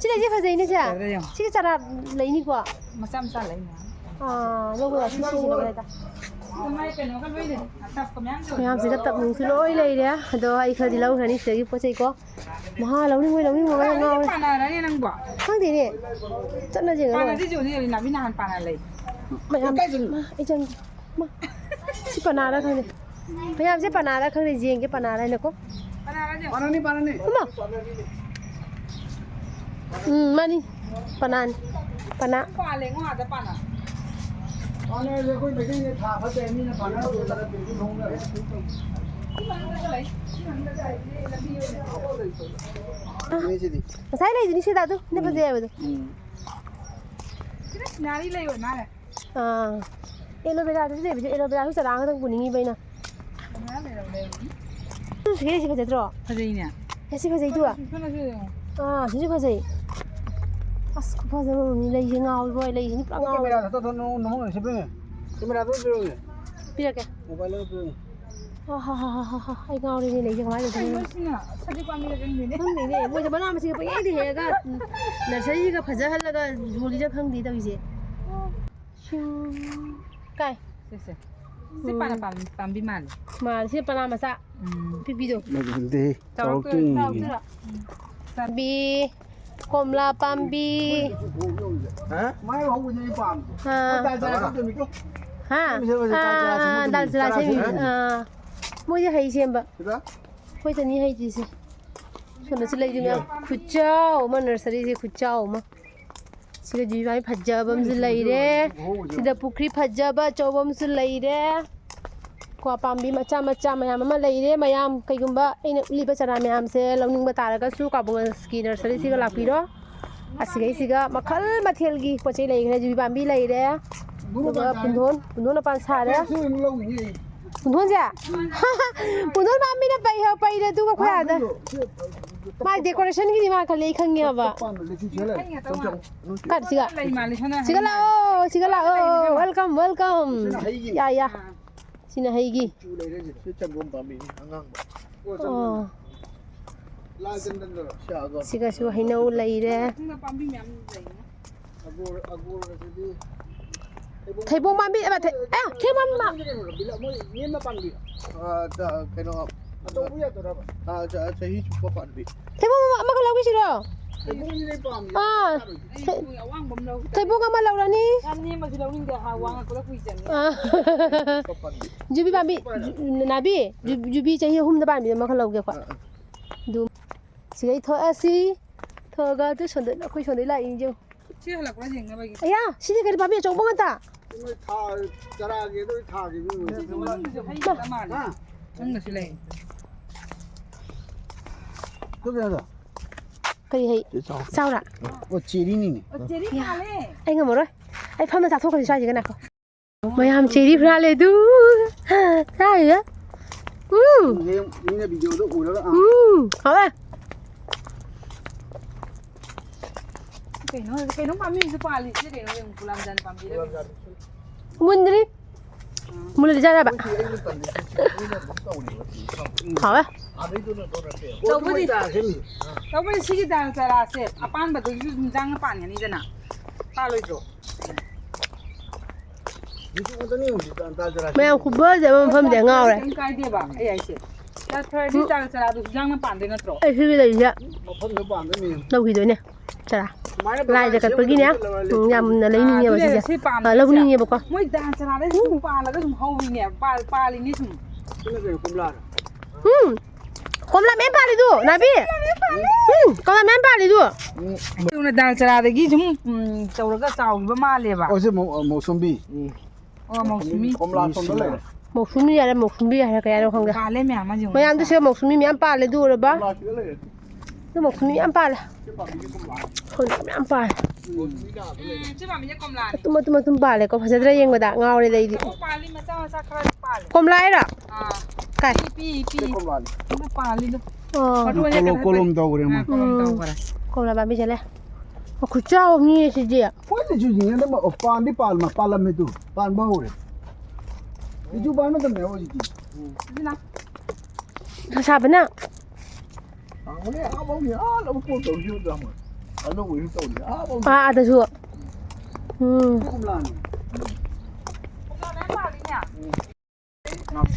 ꯁꯤ ꯂꯩꯁꯦ ꯐꯖꯩꯅꯦ ꯁꯦ꯫ ꯐꯖꯗ꯭ꯔꯥ ꯌꯦꯡꯉꯣ꯫ ꯁꯤꯒꯤ ꯆꯔꯥ ꯂꯩꯅꯤꯀꯣ꯫ ꯃꯆꯥ ꯃꯆꯥ ꯂꯩ ꯃꯌꯥꯝ꯫ ꯑꯥ, ꯂꯧꯕ ꯌꯥꯏ꯫ ꯁꯤ, ꯁꯤ, ꯁꯤ ꯂꯧꯕ ꯌꯥꯏ ꯇꯥ꯫ ꯃꯌꯥꯝꯁꯤꯒ ꯇꯞꯅꯨꯡꯁꯨ ꯂꯣꯏ ꯂꯩꯔꯦ꯫ ꯑꯗꯣ ꯑꯩ ꯈꯔꯗꯤ ꯂꯧꯈ꯭ꯔꯅꯤ ꯁꯤꯗꯒꯤ ꯄꯣꯠ ꯆꯩꯀꯣ꯫ ꯃꯍꯥ ꯂꯧꯅꯤꯡꯕꯩ ꯂꯧꯅꯤꯡꯕ ꯉꯥꯛꯇ ꯉꯥꯎꯔꯦ꯫ ꯄꯥꯟꯅꯔꯅꯤ ꯅꯪꯕꯣ? ꯈꯪꯗꯦꯅꯦ꯫ ꯆꯠꯅꯁꯦ ꯉꯥꯏꯈꯣ꯫ ꯄꯥꯟꯅꯗꯤ ꯌꯣꯟꯅꯤ ꯌꯣꯟꯅꯤ ꯅꯥꯕꯤ ꯅꯍꯥꯟ ꯄꯥꯟꯅ ꯂꯩ꯫ ꯃꯌꯥꯝ, ꯀꯥꯏ ꯆꯠꯂꯤꯅꯣ? ꯃꯥ, ꯑꯩ ꯆꯪꯒꯦ꯫ ꯃꯥ, ꯁꯤ ꯄꯅꯥꯔ ꯈꯪꯗꯦ꯫ ꯃꯌꯥꯝꯁꯦ ꯄꯅꯥꯔ ꯈꯪꯗꯦ, ꯌꯦꯡꯒꯦ ꯄꯅꯥꯔ ꯍꯥꯏꯅꯀꯣ꯫ ꯄꯅꯥꯔ ꯍꯥꯏꯅ꯫ ꯄꯥꯟꯅꯅꯤ, ꯄꯥꯟꯅꯅꯤ꯫ ꯑꯃ꯫ ꯎꯝ, ꯃꯥꯅꯤ꯫ ꯄꯅꯥꯅꯤ꯫ ꯄꯅꯥ꯫ ꯄꯥꯜꯂꯦꯉꯣ ꯑꯥꯗ ꯄꯥꯟꯅ꯫ ꯄꯥꯟꯅꯔꯁꯦ ꯑꯩꯈꯣꯏ ꯃꯩꯇꯩꯅ ꯊꯥ ꯐꯠꯇꯦ ꯃꯤꯅ ꯄꯥꯟꯅꯔ ꯂꯣꯏꯔꯦ꯫ ꯁꯤ ꯃꯅꯨꯡꯗ ꯂꯩ꯫ ꯁꯤ ꯃꯅꯨꯡꯗ ꯂꯩ꯫ ꯂꯝꯕꯤ ꯑꯣꯏꯅ ꯊꯥꯎ ꯂꯩ꯫ ꯁꯤꯗꯤ꯫ ꯉꯁꯥꯏ ꯂꯩꯗꯨꯅꯤ ꯁꯤꯗ ꯑꯗꯨ꯫ ꯅꯪ ꯐꯖꯩ ꯍꯥꯏꯕꯗꯣ꯫ ꯎꯝ꯫ ꯁꯤꯗ ꯁꯤꯅꯔꯤ ꯂꯩ ꯑꯣꯏ ꯃꯥꯜꯂꯦ꯫ ꯑꯥ꯫ ꯑꯦꯂꯣꯚꯦꯔꯥꯗꯨꯗꯤ ꯂꯩꯕꯗꯤ ꯑꯦꯂꯣꯚꯦꯔꯥꯁꯨ ꯆꯔꯥ ꯑꯃꯈꯛꯇꯪ ꯄꯨꯅꯤꯡꯉꯤꯕ ꯑꯩꯅ꯫ ꯁꯤꯒꯤꯁꯤ ꯐꯖꯗ꯭ꯔꯣ? ꯐꯖꯩꯅꯦ꯫ ꯑꯦ, ꯁꯤ ꯐꯖꯩ ꯇꯨ꯫ ꯁꯣꯝꯗꯁꯨ ꯌꯦꯡꯉꯣ꯫ ꯑꯥ, ꯁꯤꯁꯨ ꯐꯖꯩ꯫ ꯑꯁ, ꯈꯨꯐꯖꯕ ꯑꯃꯅꯤ꯫ ꯂꯩꯁꯦ ꯉꯥꯎꯋꯤꯕꯣ ꯑꯩ꯫ ꯂꯩꯁꯤꯅ ꯄꯨꯔꯥ ꯉꯥꯎꯋꯦ꯫ ꯀꯦꯃꯦꯔꯥꯗ ꯇꯧꯊꯣꯛ, ꯅꯃꯨꯛ, ꯅꯃꯨꯛ ꯁꯤ ꯄꯤꯔꯝꯃꯦ꯫ ꯀꯦꯃꯦꯔꯥꯗ ꯄꯤꯔꯝꯃꯦ꯫ ꯄꯤꯔꯛꯀꯦ꯫ ꯃꯣꯕꯥꯏꯜ ꯑꯃ ꯄꯤꯔꯝꯃꯦ꯫ ꯍꯥ, ꯍꯥ, ꯍꯥ, ꯍꯥ, ꯍꯥ, ꯍꯥ, ꯑꯩ ꯉꯥꯎꯔꯦꯅꯦ, ꯂꯩꯁꯦ ꯀꯃꯥꯏꯅ ꯇꯧꯗꯣꯏꯅꯣ? ꯀꯩꯅꯣ ꯁꯤꯅ? ꯁꯖꯤꯛ ꯄꯥꯝꯕꯤꯒ ꯆꯪꯗꯣꯏꯅꯦ꯫ ꯈꯪꯗꯦꯅꯦ, ꯃꯣꯏꯁꯦ ꯃꯅꯥ ꯃꯁꯤꯡ ꯄꯪꯍꯦꯛꯇ ꯍꯦꯛꯑꯒ, ꯅꯔꯁꯔꯤꯒ ꯐꯖꯍꯜꯂꯒ ꯌꯣꯜꯂꯤꯔ ꯈꯪꯗꯦ ꯇꯧꯔꯤꯁꯦ꯫ ꯁꯤꯡ-, ꯀꯥꯏ? ꯁꯦ, ꯁꯦ꯫ ꯁꯤ ꯎꯝ꯫ ꯄꯥꯟ-, ꯄꯥꯝ-, ꯄꯥꯝꯕꯤ ꯃꯥꯜꯂꯦ꯫ ꯃꯥꯜꯂꯦ, ꯁꯤ ꯄꯅꯥ ꯃꯆꯥ ꯎꯝ꯫ ꯄꯤꯛꯄꯤꯗꯣ꯫ ꯃꯗꯨꯗꯤ ꯆꯥꯎꯔꯛꯇꯣꯏꯅꯤ꯫ ꯆꯥꯎꯔꯛꯇꯣꯏꯔꯥ? ꯎꯝ꯫ ꯄꯥꯝꯕꯤ, ꯀꯣꯝꯂꯥ ꯄꯥꯝꯕꯤ꯫ ꯍꯥ? ꯃꯥꯏ ꯍꯧꯕꯗꯨꯅꯤ ꯄꯥꯝꯃꯤꯁꯦ꯫ ꯑꯥ꯫ ꯃꯣꯏ ꯇꯥꯟ ꯆꯥꯔ ꯆꯠꯇꯣꯏꯅꯤꯀꯣ꯫ ꯍꯥ? ꯃꯣꯏ ꯁꯦ ꯍꯧꯖꯤꯛ ꯇꯥꯟ ꯆꯥꯔ ꯑꯥ, ꯁꯦꯝꯃꯝꯗꯣꯏꯅꯤ꯫ ꯗꯥꯜ ꯆꯥꯔꯥ ꯀꯅꯥ ꯁꯦꯝꯃꯤ꯫ ꯁꯦꯝꯃꯤ? ꯑꯥ꯫ ꯃꯣꯏꯗꯤ ꯍꯩ ꯁꯦꯝꯕ꯫ ꯁꯤꯗ? ꯑꯩꯈꯣꯏ ꯆꯅꯤ ꯍꯩꯇ꯭ꯔꯤꯁꯦ꯫ ꯁꯣꯝꯗꯁꯨ ꯂꯩꯗꯨꯅ ꯈꯨꯠꯆꯥꯎ ꯑꯃ, ꯅꯔꯁꯔꯤꯁꯦ ꯈꯨꯠꯆꯥꯎ ꯑꯃ꯫ ꯁꯤꯒ ꯖꯤꯕꯥꯏ ꯐꯖꯕ ꯑꯃꯁꯨ ꯂꯩꯔꯦ꯫ ꯁꯤꯗ ꯄꯨꯈ꯭ꯔꯤ ꯐꯖꯕ ꯑꯆꯧꯕ ꯑꯃꯁꯨ ꯂꯩꯔꯦ꯫ ꯀ꯭ꯋꯥ ꯄꯥꯝꯕꯤ ꯃꯆꯥ ꯃꯆꯥ ꯃꯌꯥꯝ ꯑꯃ ꯂꯩꯔꯦ꯫ ꯃꯌꯥꯝ ꯀꯩꯒꯨꯝꯕ ꯑꯩꯅ ꯎꯠꯂꯤꯕ ꯆꯔꯥ ꯃꯌꯥꯝꯁꯦ ꯂꯧꯅꯤꯡꯕ ꯇꯥꯔꯒꯁꯨ ꯀꯥꯕꯨꯡꯒꯁꯀꯤ ꯅꯔꯁꯔꯤꯁꯤꯒ ꯂꯥꯛꯄꯤꯔꯣ꯫ ꯑꯁꯤꯒꯩꯁꯤꯒ ꯃꯈꯜ ꯃꯊꯦꯜꯒꯤ ꯄꯣꯠ ꯆꯩ ꯂꯩꯈ꯭ꯔꯦ꯫ ꯌꯨꯕꯤ ꯄꯥꯝꯕꯤ ꯂꯩꯔꯦ꯫ ꯑꯗꯨꯒ ꯄꯨꯡꯗꯣꯟ, ꯄꯨꯡꯗꯣꯟ ꯃꯄꯥꯟ ꯁꯥꯔꯦ꯫ ꯄꯨꯡꯗꯣꯟꯁꯦ? ꯄꯨꯡꯗꯣꯟ ꯄꯥꯝꯕꯤꯅ ꯄꯩ-, ꯄꯩꯔꯦ ꯑꯗꯨꯒ ꯑꯩꯈꯣꯏ ꯑꯥꯗ꯫ ꯃꯥ decorationꯒꯤꯗꯤ ꯃꯥ ꯈꯜꯂꯦ, ꯑꯩ ꯈꯪꯉꯦꯕ꯫ ꯀꯥꯏꯗ ꯁꯤꯒ? ꯂꯩ ꯃꯥꯜꯂꯦ, ꯁꯣꯝꯗ ꯁꯤꯒ ꯍꯩ ꯂꯥꯛꯑꯣ, ꯁꯤꯒ ꯂꯥꯛꯑꯣ꯫ ꯂꯩ ꯃꯥꯜꯂꯦ꯫ Welcome, welcome꯫ ꯁꯤꯅ ꯍꯩꯒꯤ꯫ ꯌꯥ, ꯌꯥ꯫ ꯁꯤꯅ ꯍꯩꯒꯤ꯫ ꯃꯆꯨ ꯂꯩꯔꯦ ꯁꯤꯗ꯫ ꯁꯤ ꯆꯟꯗꯣꯟ ꯄꯥꯝꯕꯤꯅꯤ, ꯑꯉꯥꯡꯕ꯫ ꯑꯣ, ꯆꯟꯗꯣꯟ꯫ ꯑꯣ꯫ ꯂꯥꯜ ꯆꯟꯗꯟꯗꯨꯔꯣ? ꯁꯤ ꯑꯒꯣꯔ꯫ ꯁꯤꯒꯁꯨ ꯍꯩꯅꯧ ꯂꯩꯔꯦ꯫ ꯃꯇꯨꯡꯗ ꯄꯥꯝꯕꯤ ꯃꯌꯥꯝ ꯂꯩꯅꯦ꯫ ꯑꯒꯣꯔ, ꯑꯒꯣꯔ ꯑꯗꯨꯗꯤ ꯊꯩꯕꯣꯡ ꯄꯥꯝꯕꯤ, ꯑꯦ, ꯊꯩ-, ꯑꯦ, ꯊꯩꯕꯣꯡ ꯄꯥꯝꯕꯤ ꯃꯥ-, ꯀꯩꯅꯣ, ꯕꯤꯂ-, ꯃꯣꯏ ꯅꯦꯝꯅ ꯄꯥꯟꯕꯤ꯫ ꯑꯥ, ꯆ-, ꯀꯩꯅꯣ, ꯑꯆꯧꯕ ꯌꯥꯗꯣꯏꯔꯕ? ꯑꯥ, ꯆ-, ꯆꯍꯤ ꯆꯨꯞꯄ ꯄꯥꯟꯕꯤ꯫ ꯊꯩꯕꯣꯡ ꯑꯃ-, ꯑꯃꯈꯛ ꯂꯧꯒꯦ ꯁꯤꯔꯣ? ꯊꯩꯕꯣꯡꯁꯤꯗꯤ ꯑꯩ ꯄꯥꯝꯃꯤ꯫ ꯑꯥ, ꯊꯩ-, ꯑꯩ ꯑꯋꯥꯡꯕ ꯑꯃ ꯂꯧꯒꯦ꯫ ꯊꯩꯕꯣꯡ ꯑꯃ ꯂꯧꯔꯅꯤ꯫ ꯌꯥꯝ ꯅꯦꯝꯕꯁꯨ ꯂꯧꯅꯤꯡꯗꯦ, ꯍꯥ, ꯋꯥꯡꯉꯛꯄꯗ ꯀꯨꯏ ꯆꯪꯉꯦ꯫ ꯑꯥ꯫ ꯆꯨꯞꯄ ꯄꯥꯟꯕꯤ꯫ ꯌꯨꯕꯤ ꯄꯥꯝꯕꯤ, ꯌꯨ-, ꯅꯥꯕꯤ, ꯌꯨ-, ꯌꯨꯕꯤ ꯆꯍꯤ ꯑꯍꯨꯝꯗ ꯄꯥꯟꯕꯤꯗꯣ ꯑꯃꯈꯛ ꯂꯧꯒꯦꯀꯣ꯫ ꯑꯥ, ꯑꯥ꯫ ꯑꯗꯨ ꯁꯤꯗꯩ ꯊꯣꯛꯑꯁꯤ꯫ ꯊꯣꯛꯑꯒ ꯑꯗꯨ ꯁꯣꯝꯗ ꯑꯩꯈꯣꯏ ꯁꯣꯝꯗꯩ ꯂꯥꯛꯏ ꯌꯦꯡꯉꯨ꯫ ꯁꯤ ꯍꯜꯂꯛꯄ꯭ꯔꯥ ꯌꯦꯡꯅꯕꯒꯤ꯫ ꯑꯌꯥ, ꯁꯤꯗꯤ ꯀꯔꯤ ꯄꯥꯝꯕꯤ ꯑꯆꯧꯕ ꯉꯥꯛꯇ? ꯃꯣꯏ ꯊꯥ ꯇꯔꯥꯒꯤ ꯑꯗꯨ ꯊꯥꯒꯤ ꯃꯤ ꯑꯣꯏ꯫ ꯁꯤꯁꯨ ꯃꯅꯨꯡꯗꯁꯨ ꯍꯩ ꯃꯥꯜꯂꯦ꯫ ꯍꯥ? ꯃꯅꯨꯡꯗꯁꯨ ꯂꯩ꯫ ꯑꯗꯨ ꯀꯩꯅꯣꯗꯣ? ꯀꯔꯤ ꯍꯩ? ꯆꯦ ꯆꯥꯎ꯫ ꯆꯥꯎꯔꯥ? ꯑꯣ, ꯆꯦꯔꯤꯅꯤꯅꯦ꯫ ꯑꯣ, ꯆꯦꯔꯤ ꯃꯥꯜꯂꯦ꯫ ꯑꯩ ꯉꯝꯃꯔꯣꯏ꯫ ꯑꯩ ꯐꯝꯅ ꯆꯥꯊꯣꯛꯈ꯭ꯔꯁꯤ ꯁ꯭ꯋꯥꯏꯁꯤꯒ ꯉꯥꯏꯈꯣ꯫ ꯃꯌꯥꯝ ꯆꯦꯔꯤ ꯍꯨꯔꯥꯜꯂꯦ ꯑꯗꯨ꯫ ꯆꯥꯔꯤꯔ? ꯎꯝ꯫ ꯃꯤꯅ ꯚꯤꯗꯤꯑꯣꯗꯣ ꯎꯔꯒ, ꯑꯥ꯫ ꯎꯝ, ꯍꯥꯎꯋꯦ꯫ ꯀꯩꯅꯣ, ꯀꯩꯅꯣ ꯄꯥꯝꯕꯤꯁꯨ ꯄꯥꯜꯂꯤꯁꯦ ꯀꯩꯅꯣ ꯌꯦꯡꯉꯨ, ꯒꯨꯂꯥꯞ ꯖꯥꯝ ꯄꯥꯝꯕꯤꯔ ꯀꯩꯅꯣ꯫ ꯃꯨꯟꯗ꯭ꯔꯤ꯫ ꯃꯨꯜꯂꯗꯤ ꯆꯥꯅꯕ꯫ ꯍꯥꯎꯋꯦ꯫ ꯇꯧꯕꯗꯤ, ꯇꯧꯕꯗꯤ ꯁꯤꯒꯤ ꯗꯥꯜ ꯆꯔꯥꯁꯦ ꯑꯄꯥꯟꯕꯗꯨꯒꯤꯁꯨ ꯑꯗꯨꯝ ꯏꯟꯖꯥꯡꯅ ꯄꯥꯟꯒꯅꯤꯗꯅ꯫ ꯄꯥꯜꯂꯣꯏꯗ꯭ꯔꯣ? ꯃꯌꯥꯝ ꯈꯨꯕꯁꯦ ꯑꯃ ꯃꯐꯝꯁꯦ ꯉꯥꯎꯔꯦ꯫ ꯀꯩꯝ ꯀꯥꯏꯗꯦꯕ, ꯑꯩ ꯍꯥꯏꯁꯦ꯫ ꯆꯠꯈ꯭ꯔꯗꯤ ꯎꯝ꯫ ꯆꯥꯛ ꯆꯔꯥꯗꯣ ꯍꯤꯟꯖꯥꯡꯅ ꯄꯥꯟꯗꯣꯏ ꯅꯠꯇ꯭ꯔꯣ? ꯑꯩ ꯁꯤꯒꯤ ꯂꯩꯁꯦ ꯃꯐꯝꯗ ꯄꯥꯟꯗꯣꯏꯅꯦ꯫ ꯂꯧꯈꯤꯗꯣꯏꯅꯦ꯫ ꯆꯔꯥ꯫ ꯁꯨꯃꯥꯏꯅ ꯂꯥꯏꯗ ꯕꯕꯥꯅ ꯀꯠꯄꯒꯤꯅꯦ꯫ ꯁꯦꯝꯕꯗ ꯂꯧꯔ ꯎꯝ, ꯌꯥꯝꯅ ꯑꯥ, ꯂꯩꯅꯤꯡꯉꯦꯕ ꯑꯗꯨꯅꯦ ꯁꯤꯁꯦ꯫ ꯁꯤ ꯄꯥꯝꯃꯦ, ꯑꯥ, ꯁꯤ ꯂꯧꯅꯤꯡꯉꯦꯕꯀꯣ꯫ ꯃꯣꯏ ꯗꯥꯟ ꯆꯔꯥꯗ ꯁꯨꯝ ꯄꯥꯜꯂꯒ ꯁꯨꯝ ꯍꯧꯔꯤꯅꯦ꯫ ꯄꯥꯜ-, ꯄꯥꯜꯂꯤꯅꯦ ꯁꯨꯝ꯫ ꯁꯤꯅ ꯀꯩꯅꯣ, ꯀꯣꯝꯂꯥꯔꯣ? ꯎꯝ꯫ ꯀꯣꯝꯂꯥ ꯃꯌꯥꯝ ꯄꯥꯜꯂꯤꯗꯨ, ꯅꯥꯕꯤ꯫ ꯎꯝ, ꯀꯣꯝꯂꯥ ꯃꯌꯥꯝ ꯄꯥꯜꯂꯤꯗꯨ꯫ ꯎꯝ꯫ ꯀꯩꯅꯣ, ꯗꯥꯜ ꯆꯔꯥꯗꯒꯤ ꯁꯨꯝ, ꯎꯝ, ꯇꯧꯔꯒ ꯆꯥꯎꯈꯤꯕ ꯃꯥꯜꯂꯦꯕ꯫ ꯑꯣ, ꯁꯤ ꯃꯧ-, ꯃꯧꯁꯨꯝꯕꯤ꯫ ꯎꯝ꯫ ꯑꯣ, ꯃꯧꯁꯨꯃꯤ꯫ ꯀꯣꯝꯂꯥ ꯁꯣꯝꯗ ꯂꯩꯔꯦ꯫ ꯃꯧꯁꯨꯃꯤ ꯌꯥꯔꯦ, ꯃꯧꯁꯨꯝꯕꯤ ꯌꯥꯔꯦ, ꯀꯌꯥꯅꯣ ꯈꯪꯗꯦ꯫ ꯄꯥꯜꯂꯦ ꯃꯌꯥꯝ ꯑꯃ ꯌꯦꯡꯉꯨ꯫ ꯃꯌꯥꯝꯗꯨ ꯁꯤꯗ ꯃꯧꯁꯨꯃꯤ ꯃꯌꯥꯝ ꯄꯥꯜꯂꯦ, ꯑꯗꯨ ꯎꯔꯕ? ꯀꯣꯝꯂꯥ ꯁꯤꯗ ꯂꯩꯔꯦ꯫ ꯑꯗꯨ ꯃꯧꯁꯨꯃꯤ ꯃꯌꯥꯝ ꯄꯥꯜꯂꯦ꯫ ꯁꯤ ꯄꯥꯝꯕꯤꯁꯦ ꯀꯣꯝꯂꯥ꯫ ꯍꯣꯏ, ꯃꯌꯥꯝ ꯄꯥꯜꯂꯦ꯫ ꯎꯝ, ꯁꯤ ꯄꯥꯝꯕꯤꯁꯦ ꯀꯣꯝꯂꯥꯅꯦ꯫ ꯃꯇꯨꯝ, ꯃꯇꯨꯝ, ꯃꯇꯨꯝ ꯄꯥꯜꯂꯦꯀꯣ꯫ ꯐꯖꯗ꯭ꯔꯥ ꯌꯦꯡꯕꯗ? ꯉꯥꯎꯔꯦꯗ ꯑꯩꯗꯤ꯫ ꯑꯣ, ꯄꯥꯜꯂꯤ, ꯃꯆꯥ ꯃꯆꯥ ꯈꯔ ꯄꯥꯜꯂꯦ꯫ ꯀꯣꯝꯂꯥ ꯍꯥꯏꯔꯣ? ꯑꯥ꯫ ꯀꯥꯏ? ꯄꯤ, ꯄꯤ, ꯄꯤ꯫ ꯁꯤ ꯀꯣꯝꯂꯥꯅꯦ꯫ ꯑꯗꯨ ꯄꯥꯜꯂꯤꯗꯣ꯫ ꯑꯣ꯫ ꯃꯔꯨ ꯑꯅꯤ ꯀꯣꯂꯣꯝ, ꯈꯛꯇ ꯀꯣꯂꯣꯝ ꯇꯧꯈ꯭ꯔꯦ ꯃꯥ꯫ ꯑꯥ, ꯀꯣꯂꯣꯝ ꯎꯝ꯫ ꯇꯧꯈ꯭ꯔꯦ꯫ ꯀꯣꯝꯂꯥ ꯄꯥꯝꯕꯤꯁꯦ ꯂꯩ꯫ ꯑꯣ, ꯈꯨꯆꯥꯎ ꯑꯃꯅꯤꯌꯦ ꯁꯤꯗꯤ꯫ ꯍꯣꯏꯅꯦ, ꯆꯨꯁꯤꯡꯉꯦ ꯅꯪ ꯄꯥꯟꯗꯤ ꯄꯥꯜ-, ꯄꯥꯜꯂꯝꯃꯦ ꯇꯨ꯫ ꯄꯥꯟꯕ ꯍꯧꯔꯦ꯫ ꯆꯨ ꯄꯥꯟ ꯃꯇꯝꯅꯦ ꯍꯧꯖꯤꯛꯇꯤ꯫ ꯁꯤꯅ꯫ ꯁꯥꯕꯅ꯫ ꯍꯥꯡꯕꯅꯦ, ꯑꯥ ꯐꯥꯎꯅꯤ, ꯑꯥ ꯂꯧꯕꯨꯛ ꯐꯥꯎ ꯇꯧꯔꯤꯁꯤ ꯎꯗ꯭ꯔꯥ ꯃꯣꯏ? ꯑꯅꯧꯕ ꯏꯁꯨ ꯇꯧꯔꯤ, ꯑꯥ ꯐꯥꯎꯅꯤ꯫ ꯑꯥ, ꯑꯥꯗꯁꯨ꯫ ꯎꯝ꯫ ꯀꯣꯝꯂꯥꯅꯤ꯫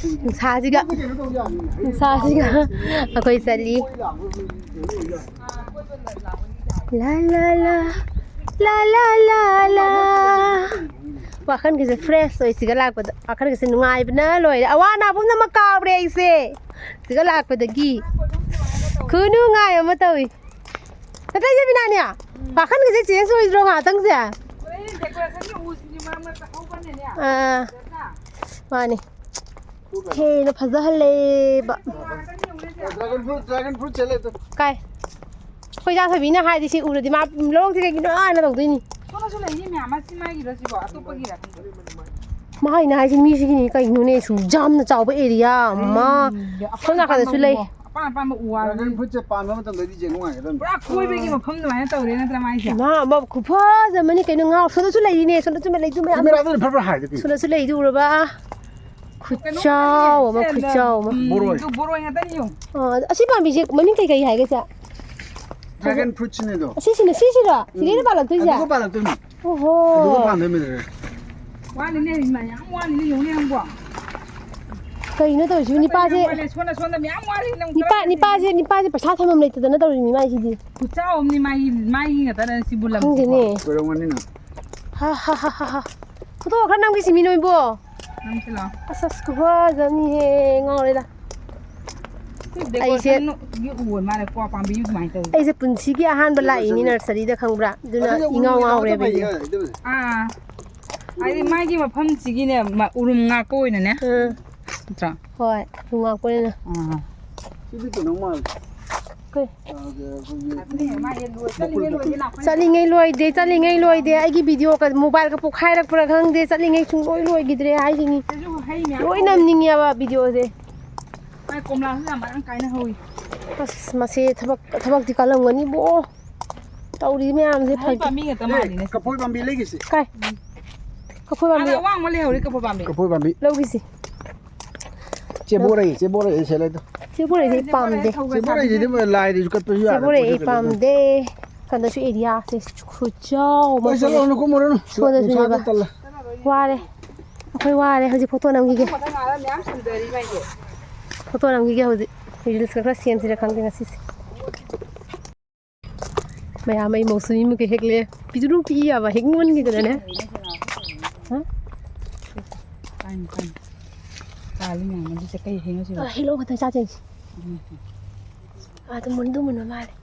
ꯅꯨꯡꯁꯥꯁꯤꯒ, ꯅꯨꯡꯁꯥꯁꯤꯒ ꯑꯩꯈꯣꯏ ꯆꯠꯂꯤ꯫ ꯂꯥ, ꯂꯥ, ꯂꯥ, ꯂꯥ, ꯂꯥ, ꯂꯥ, ꯂꯥ꯫ ꯋꯥꯈꯜꯒꯁꯦ fresh ꯑꯣꯏ ꯁꯤꯒ ꯂꯥꯛꯄꯗ꯫ ꯋꯥꯈꯜꯒꯁꯦ ꯅꯨꯡꯉꯥꯏꯕꯅ ꯂꯣꯏꯔꯦ꯫ ꯑꯋꯥ ꯑꯅꯥ ꯄꯨꯝꯅꯃꯛ ꯀꯥꯎꯔꯦ ꯑꯩꯁꯦ ꯁꯤꯒ ꯂꯥꯛꯄꯗꯒꯤ꯫ ꯈꯨꯅꯨꯡꯉꯥꯏ ꯑꯃ ꯇꯧꯏ꯫ ꯅꯠꯇ꯭ꯔ ꯏꯆꯦ ꯕꯤꯅꯥꯅꯦ? ꯋꯥꯈꯜꯒꯁꯦ change ꯑꯣꯏꯗ꯭ꯔꯣ ꯉꯥꯏꯍꯥꯛꯇꯪꯁꯦ? ꯑꯥ, ꯃꯥꯅꯦ꯫ ꯍꯦꯟꯅ ꯐꯖꯍꯜꯂꯦꯕ꯫ Dragon fruit, dragon fruit ꯆꯦꯜꯂꯦ ꯑꯗꯣ꯫ ꯀꯥꯏ? ꯑꯩꯈꯣꯏ ꯏꯆꯥ ꯊꯣꯏꯕꯤꯅ ꯍꯥꯏꯗꯤ ꯁꯤ ꯎꯔꯗꯤ ꯃꯥ ꯂꯧꯔꯛꯇꯦ ꯀꯩꯒꯤꯅꯣ ꯍꯥꯏꯅ ꯇꯧꯗꯣꯏꯅꯤ꯫ ꯁꯣꯝꯗꯁꯨ ꯂꯩꯅꯤ ꯃꯌꯥꯝ ꯑꯃ꯫ ꯁꯤ ꯃꯥꯒꯤꯔꯣ ꯁꯤꯕꯣ? ꯑꯇꯣꯞꯄꯒꯤꯔ ꯈꯪꯗꯦ꯫ ꯃꯥ ꯍꯥꯏꯅ ꯍꯥꯏꯁꯤ ꯃꯤꯁꯤꯒꯤꯅꯤ ꯀꯩꯅꯣꯅꯦ, ꯁꯨ ꯌꯥꯝꯅ ꯆꯥꯎꯕ area ꯑꯃ꯫ ꯑꯩ, ꯑꯄꯥꯝ ꯁꯣꯝ ꯅꯥꯀꯟꯗꯁꯨ ꯑꯄꯥꯝꯕ ꯂꯩ꯫ ꯎ, ꯑꯄꯥꯝ ꯑꯄꯥꯝꯕ ꯎ ꯋꯥ꯫ Dragon fruitꯁꯦ ꯄꯥꯟꯕ ꯃꯇꯝꯗꯗꯤ ꯌꯦꯡ ꯅꯨꯡꯉꯥꯏꯒꯗꯕꯅꯤ꯫ ꯄꯨꯔꯥ ꯀꯣꯏꯕꯒꯤ ꯃꯐꯝ ꯑꯗꯨꯃꯥꯏꯅ ꯇꯧꯔꯦ ꯅꯠꯇ꯭ꯔꯥ ꯃꯥꯏꯁꯦ? ꯏꯃꯥ, ꯑꯃ ꯈꯨꯐꯖ ꯑꯃꯅꯤ ꯀꯩꯅꯣ, ꯉꯥꯎ-, ꯁꯣꯝꯗꯁꯨ ꯂꯩꯔꯤꯅꯦ, ꯁꯣꯝꯗꯁꯨ ꯂꯩꯗꯨ ꯃꯌꯥꯝ꯫ Cameraꯗꯨꯅ ꯐꯠ ꯐꯠ ꯍꯥꯏꯗꯨꯗꯤ꯫ ꯁꯣꯝꯗꯁꯨ ꯂꯩꯗꯨ ꯎꯔꯕ? ꯈꯨꯆꯥꯎ ꯑꯃ, ꯈꯨꯆꯥꯎ ꯑꯃ꯫ ꯎꯝ, ꯕꯣꯔꯣꯏ꯫ ꯑꯗꯨ ꯕꯣꯔꯣꯏ ꯉꯥꯛꯇꯅꯤ ꯌꯦꯡꯉꯨ꯫ ꯑ, ꯑꯁꯤ ꯄꯥꯝꯕꯤꯁꯦ ꯃꯃꯤꯡ ꯀꯩ ꯀꯩ ꯍꯥꯏꯒꯦ ꯁꯦ? Dragon fruitꯁꯤꯅꯦ ꯑꯗꯣ꯫ ꯑꯁꯤꯁꯤꯅ, ꯁꯤꯁꯤꯔꯣ? ꯁꯤꯗꯩꯅ ꯎꯝ꯫ ꯄꯥꯜꯂꯛꯇꯣꯏꯁꯦ? ꯑꯗꯨꯒ ꯄꯥꯜꯂꯛꯇꯣꯏꯅꯤ꯫ ꯑꯣꯍꯣ꯫ ꯑꯗꯨꯒ ꯄꯥꯟꯗꯣꯏꯅꯤ ꯑꯗꯨꯗꯤ꯫ ꯋꯥꯠꯂꯤꯅꯦ, ꯃꯌꯥꯝ ꯋꯥꯠꯂꯤꯅꯦ, ꯌꯦꯡꯉꯨꯅꯦ ꯅꯪꯕꯣ꯫ ꯀꯩꯅꯣ ꯇꯧꯔꯤꯁꯤꯕꯨ, ꯅꯤꯄꯥꯁꯦ? ꯌꯥꯝ ꯋꯥꯠꯂꯦ, ꯁꯣꯝꯗ, ꯁꯣꯝꯗ ꯃꯌꯥꯝ ꯋꯥꯠꯂꯤ, ꯅꯪ ꯅꯤꯄꯥ, ꯀꯥꯏꯗꯅꯣ? ꯅꯤꯄꯥꯁꯦ, ꯅꯤꯄꯥꯁꯦ ꯄꯩꯁꯥ ꯊꯝꯐꯝ ꯂꯩꯇꯗꯅ ꯇꯧꯔꯤꯅꯤ ꯃꯥꯏꯁꯤꯗꯤ꯫ ꯈꯨꯆꯥꯎ ꯑꯃꯅꯤ ꯃꯥꯒꯤ, ꯃꯥꯒꯤ ꯉꯥꯛꯇꯅ ꯁꯤꯕꯨ ꯂꯝꯁꯤꯕꯣ꯫ ꯈꯪꯗꯦꯅꯦ꯫ ꯀꯣꯏꯔꯝꯒꯅꯤꯅ꯫ ꯍꯥ, ꯍꯥ, ꯍꯥ, ꯍꯥ, ꯍꯥ꯫ ꯐꯣꯇꯣ ꯈꯔ ꯅꯝꯈꯤꯁꯤ ꯃꯤ ꯅꯣꯏꯕꯣ꯫ ꯅꯝꯁꯤ ꯂꯥꯎ꯫ ꯑꯁ, ꯑꯁ, ꯈꯨꯐꯖ ꯑꯃꯅꯤꯍꯦ, ꯉꯥꯎꯔꯦꯗ꯫ ꯁꯤ ꯑꯩꯁꯦ decorationꯒꯤ ꯎ ꯑꯣꯏ ꯃꯥꯜꯂꯦ, ꯀ꯭ꯋꯥ ꯄꯥꯝꯕꯤ ꯑꯗꯨꯃꯥꯏꯅ ꯇꯧꯋꯤ꯫ ꯑꯩꯁꯦ ꯄꯨꯟꯁꯤꯒꯤ ꯑꯍꯥꯟꯕ ꯂꯥꯛꯏꯅꯤ nurseryꯗ, ꯈꯪꯕ꯭ꯔꯥ? ꯑꯗꯨꯅ ꯑꯗꯨꯗꯤ ꯏꯉꯥꯎ ꯎꯔꯨꯝꯒꯤ ꯉꯥꯎꯔꯦꯕ ꯀꯩꯅꯣ ꯑꯩꯁꯦ꯫ ꯇꯧꯕꯩ? ꯑꯥ꯫ ꯍꯥꯏꯗꯤ ꯃꯥꯒꯤ ꯃꯐꯝꯁꯤꯒꯤꯅꯦ, ꯃ-, ꯎꯔꯨꯝ ꯉꯥꯛꯄ ꯑꯣꯏꯅꯅꯦ꯫ ꯎꯝ꯫ ꯅꯠꯇ꯭ꯔꯥ? ꯍꯣꯏ, ꯎꯔꯨꯝ ꯉꯥꯛꯄ ꯑꯣꯏꯅ꯫ ꯑꯥ꯫ ꯁꯤꯗꯤ ꯀꯩꯅꯣ ꯃꯥꯜꯂꯦ꯫ ꯀꯩ? ꯑꯥ, ꯑꯩꯈꯣꯏꯒꯤ ꯆꯠꯂꯤꯉꯩ ꯂꯣꯏꯗꯦ, ꯂꯥꯛꯄ ꯆꯠꯂꯤꯉꯩ ꯂꯣꯏꯗꯦ, ꯆꯠꯂꯤꯉꯩ ꯂꯣꯏꯗꯦ꯫ ꯑꯩꯒꯤ videoꯒ mobileꯒ ꯄꯣꯛꯈꯥꯏꯔꯛꯄ꯭ꯔꯥ ꯈꯪꯗꯦ, ꯆꯠꯂꯤꯉꯩ ꯁꯨꯡꯂꯣꯏ ꯂꯣꯏꯈꯤꯗ꯭ꯔꯦ ꯍꯥꯏꯁꯤꯅꯤ꯫ ꯁꯤꯁꯨ ꯍꯩ ꯃꯌꯥꯝ ꯂꯣꯏ ꯍꯧꯋꯦ꯫ ꯅꯝꯅꯤꯡꯉꯦꯕ videoꯁꯦ꯫ ꯃꯥꯏ ꯀꯣꯝꯂꯥꯁꯨ ꯌꯥꯝ ꯃꯔꯥꯡ ꯀꯥꯏꯅ ꯍꯧꯋꯤ꯫ ꯑꯁ, ꯃꯁꯦ ꯊꯕꯛ, ꯊꯕꯛꯇꯤ ꯀꯜꯂꯝꯒꯅꯤꯕꯣ꯫ ꯇꯧꯔꯤ ꯃꯌꯥꯝꯁꯦ ꯍꯩ ꯐꯒꯤ-, ꯄꯥꯝꯕꯤ ꯉꯥꯛꯇ ꯑꯦ, ꯃꯥꯜꯂꯤꯅꯦ꯫ ꯀꯐꯣꯏ ꯄꯥꯝꯕꯤ ꯂꯩꯒꯤꯁꯤ꯫ ꯀꯥꯏ? ꯀꯐꯣꯏ ꯄꯥꯝꯕꯤ꯫ ꯑꯥꯗ ꯑꯋꯥꯡꯕ ꯂꯩꯍꯧꯔꯤ ꯀꯐꯣꯏ ꯄꯥꯝꯕꯤ꯫ ꯀꯐꯣꯏ ꯄꯥꯝꯕꯤ꯫ ꯂꯧꯈꯤꯁꯤ꯫ ꯆꯦ ꯕꯣꯔꯩ, ꯆꯦ ꯕꯣꯔꯩ ꯁꯦ ꯂꯩꯗꯣ꯫ ꯆꯦ ꯕꯣꯔꯩꯁꯦ ꯑꯩ ꯄꯥꯝꯗꯦ꯫ ꯆꯦ ꯕꯣꯔꯩꯁꯤꯗꯤ ꯂꯥꯏꯗꯁꯨ ꯀꯠꯄꯁꯨ ꯆꯦ ꯌꯥꯗꯕ ꯕꯣꯔꯩ ꯄꯣꯠꯁꯛ ꯑꯩ ꯀꯩꯅꯣ ꯇꯧ-, ꯄꯥꯝꯗꯦ꯫ ꯍꯟꯗꯛꯁꯨ areaꯁꯦ ꯈꯨꯆꯥꯎ ꯑꯃ꯫ ꯍꯣꯏ, ꯆꯠꯂꯣ, ꯅꯀꯨꯝꯃꯨꯔꯅꯨ꯫ ꯁꯣꯝꯗꯁꯨꯅꯦꯕ꯫ ꯅꯨꯡꯁꯥꯗ ꯇꯜꯂꯦ꯫ ꯋꯥꯔꯦ꯫ ꯑꯩꯈꯣꯏ ꯋꯥꯔꯦ ꯍꯧꯖꯤꯛ, ꯐꯣꯇꯣ ꯅꯝꯈꯤꯒꯦ꯫ ꯐꯣꯇꯣ ꯅꯝꯈꯤꯒꯦ ꯍꯧꯖꯤꯛ꯫ Reels ꯈꯔ ꯁꯦꯝꯁꯤꯔ ꯈꯪꯗꯦ ꯉꯁꯤꯁꯦ꯫ ꯃꯌꯥꯝ, ꯑꯩ ꯃꯧꯁꯨ ꯃꯤ ꯃꯈꯩ ꯍꯦꯛꯂꯦ꯫ ꯄꯤꯛꯇ꯭ꯔꯨ ꯄꯤꯛꯏ ꯌꯥꯕ, ꯍꯦꯛꯅꯤꯡꯃꯟꯈꯤꯗꯅꯅꯦ꯫ ꯍꯥ? ꯄꯥꯏꯅꯤ, ꯄꯥꯏꯅꯤ꯫ ꯄꯥꯜꯂꯤ ꯃꯌꯥꯝ ꯑꯗꯨꯁꯦ ꯀꯩ ꯍꯩꯅꯣ ꯁꯤꯕꯣ? ꯑ, ꯍꯦꯛꯂꯛꯑꯣ ꯈꯛꯇꯪ ꯆꯥꯁꯦ꯫ ꯎꯝ꯫ ꯑꯥꯗ ꯃꯨꯟꯗꯨ ꯃꯨꯟꯕ ꯃꯥꯜꯂꯦ꯫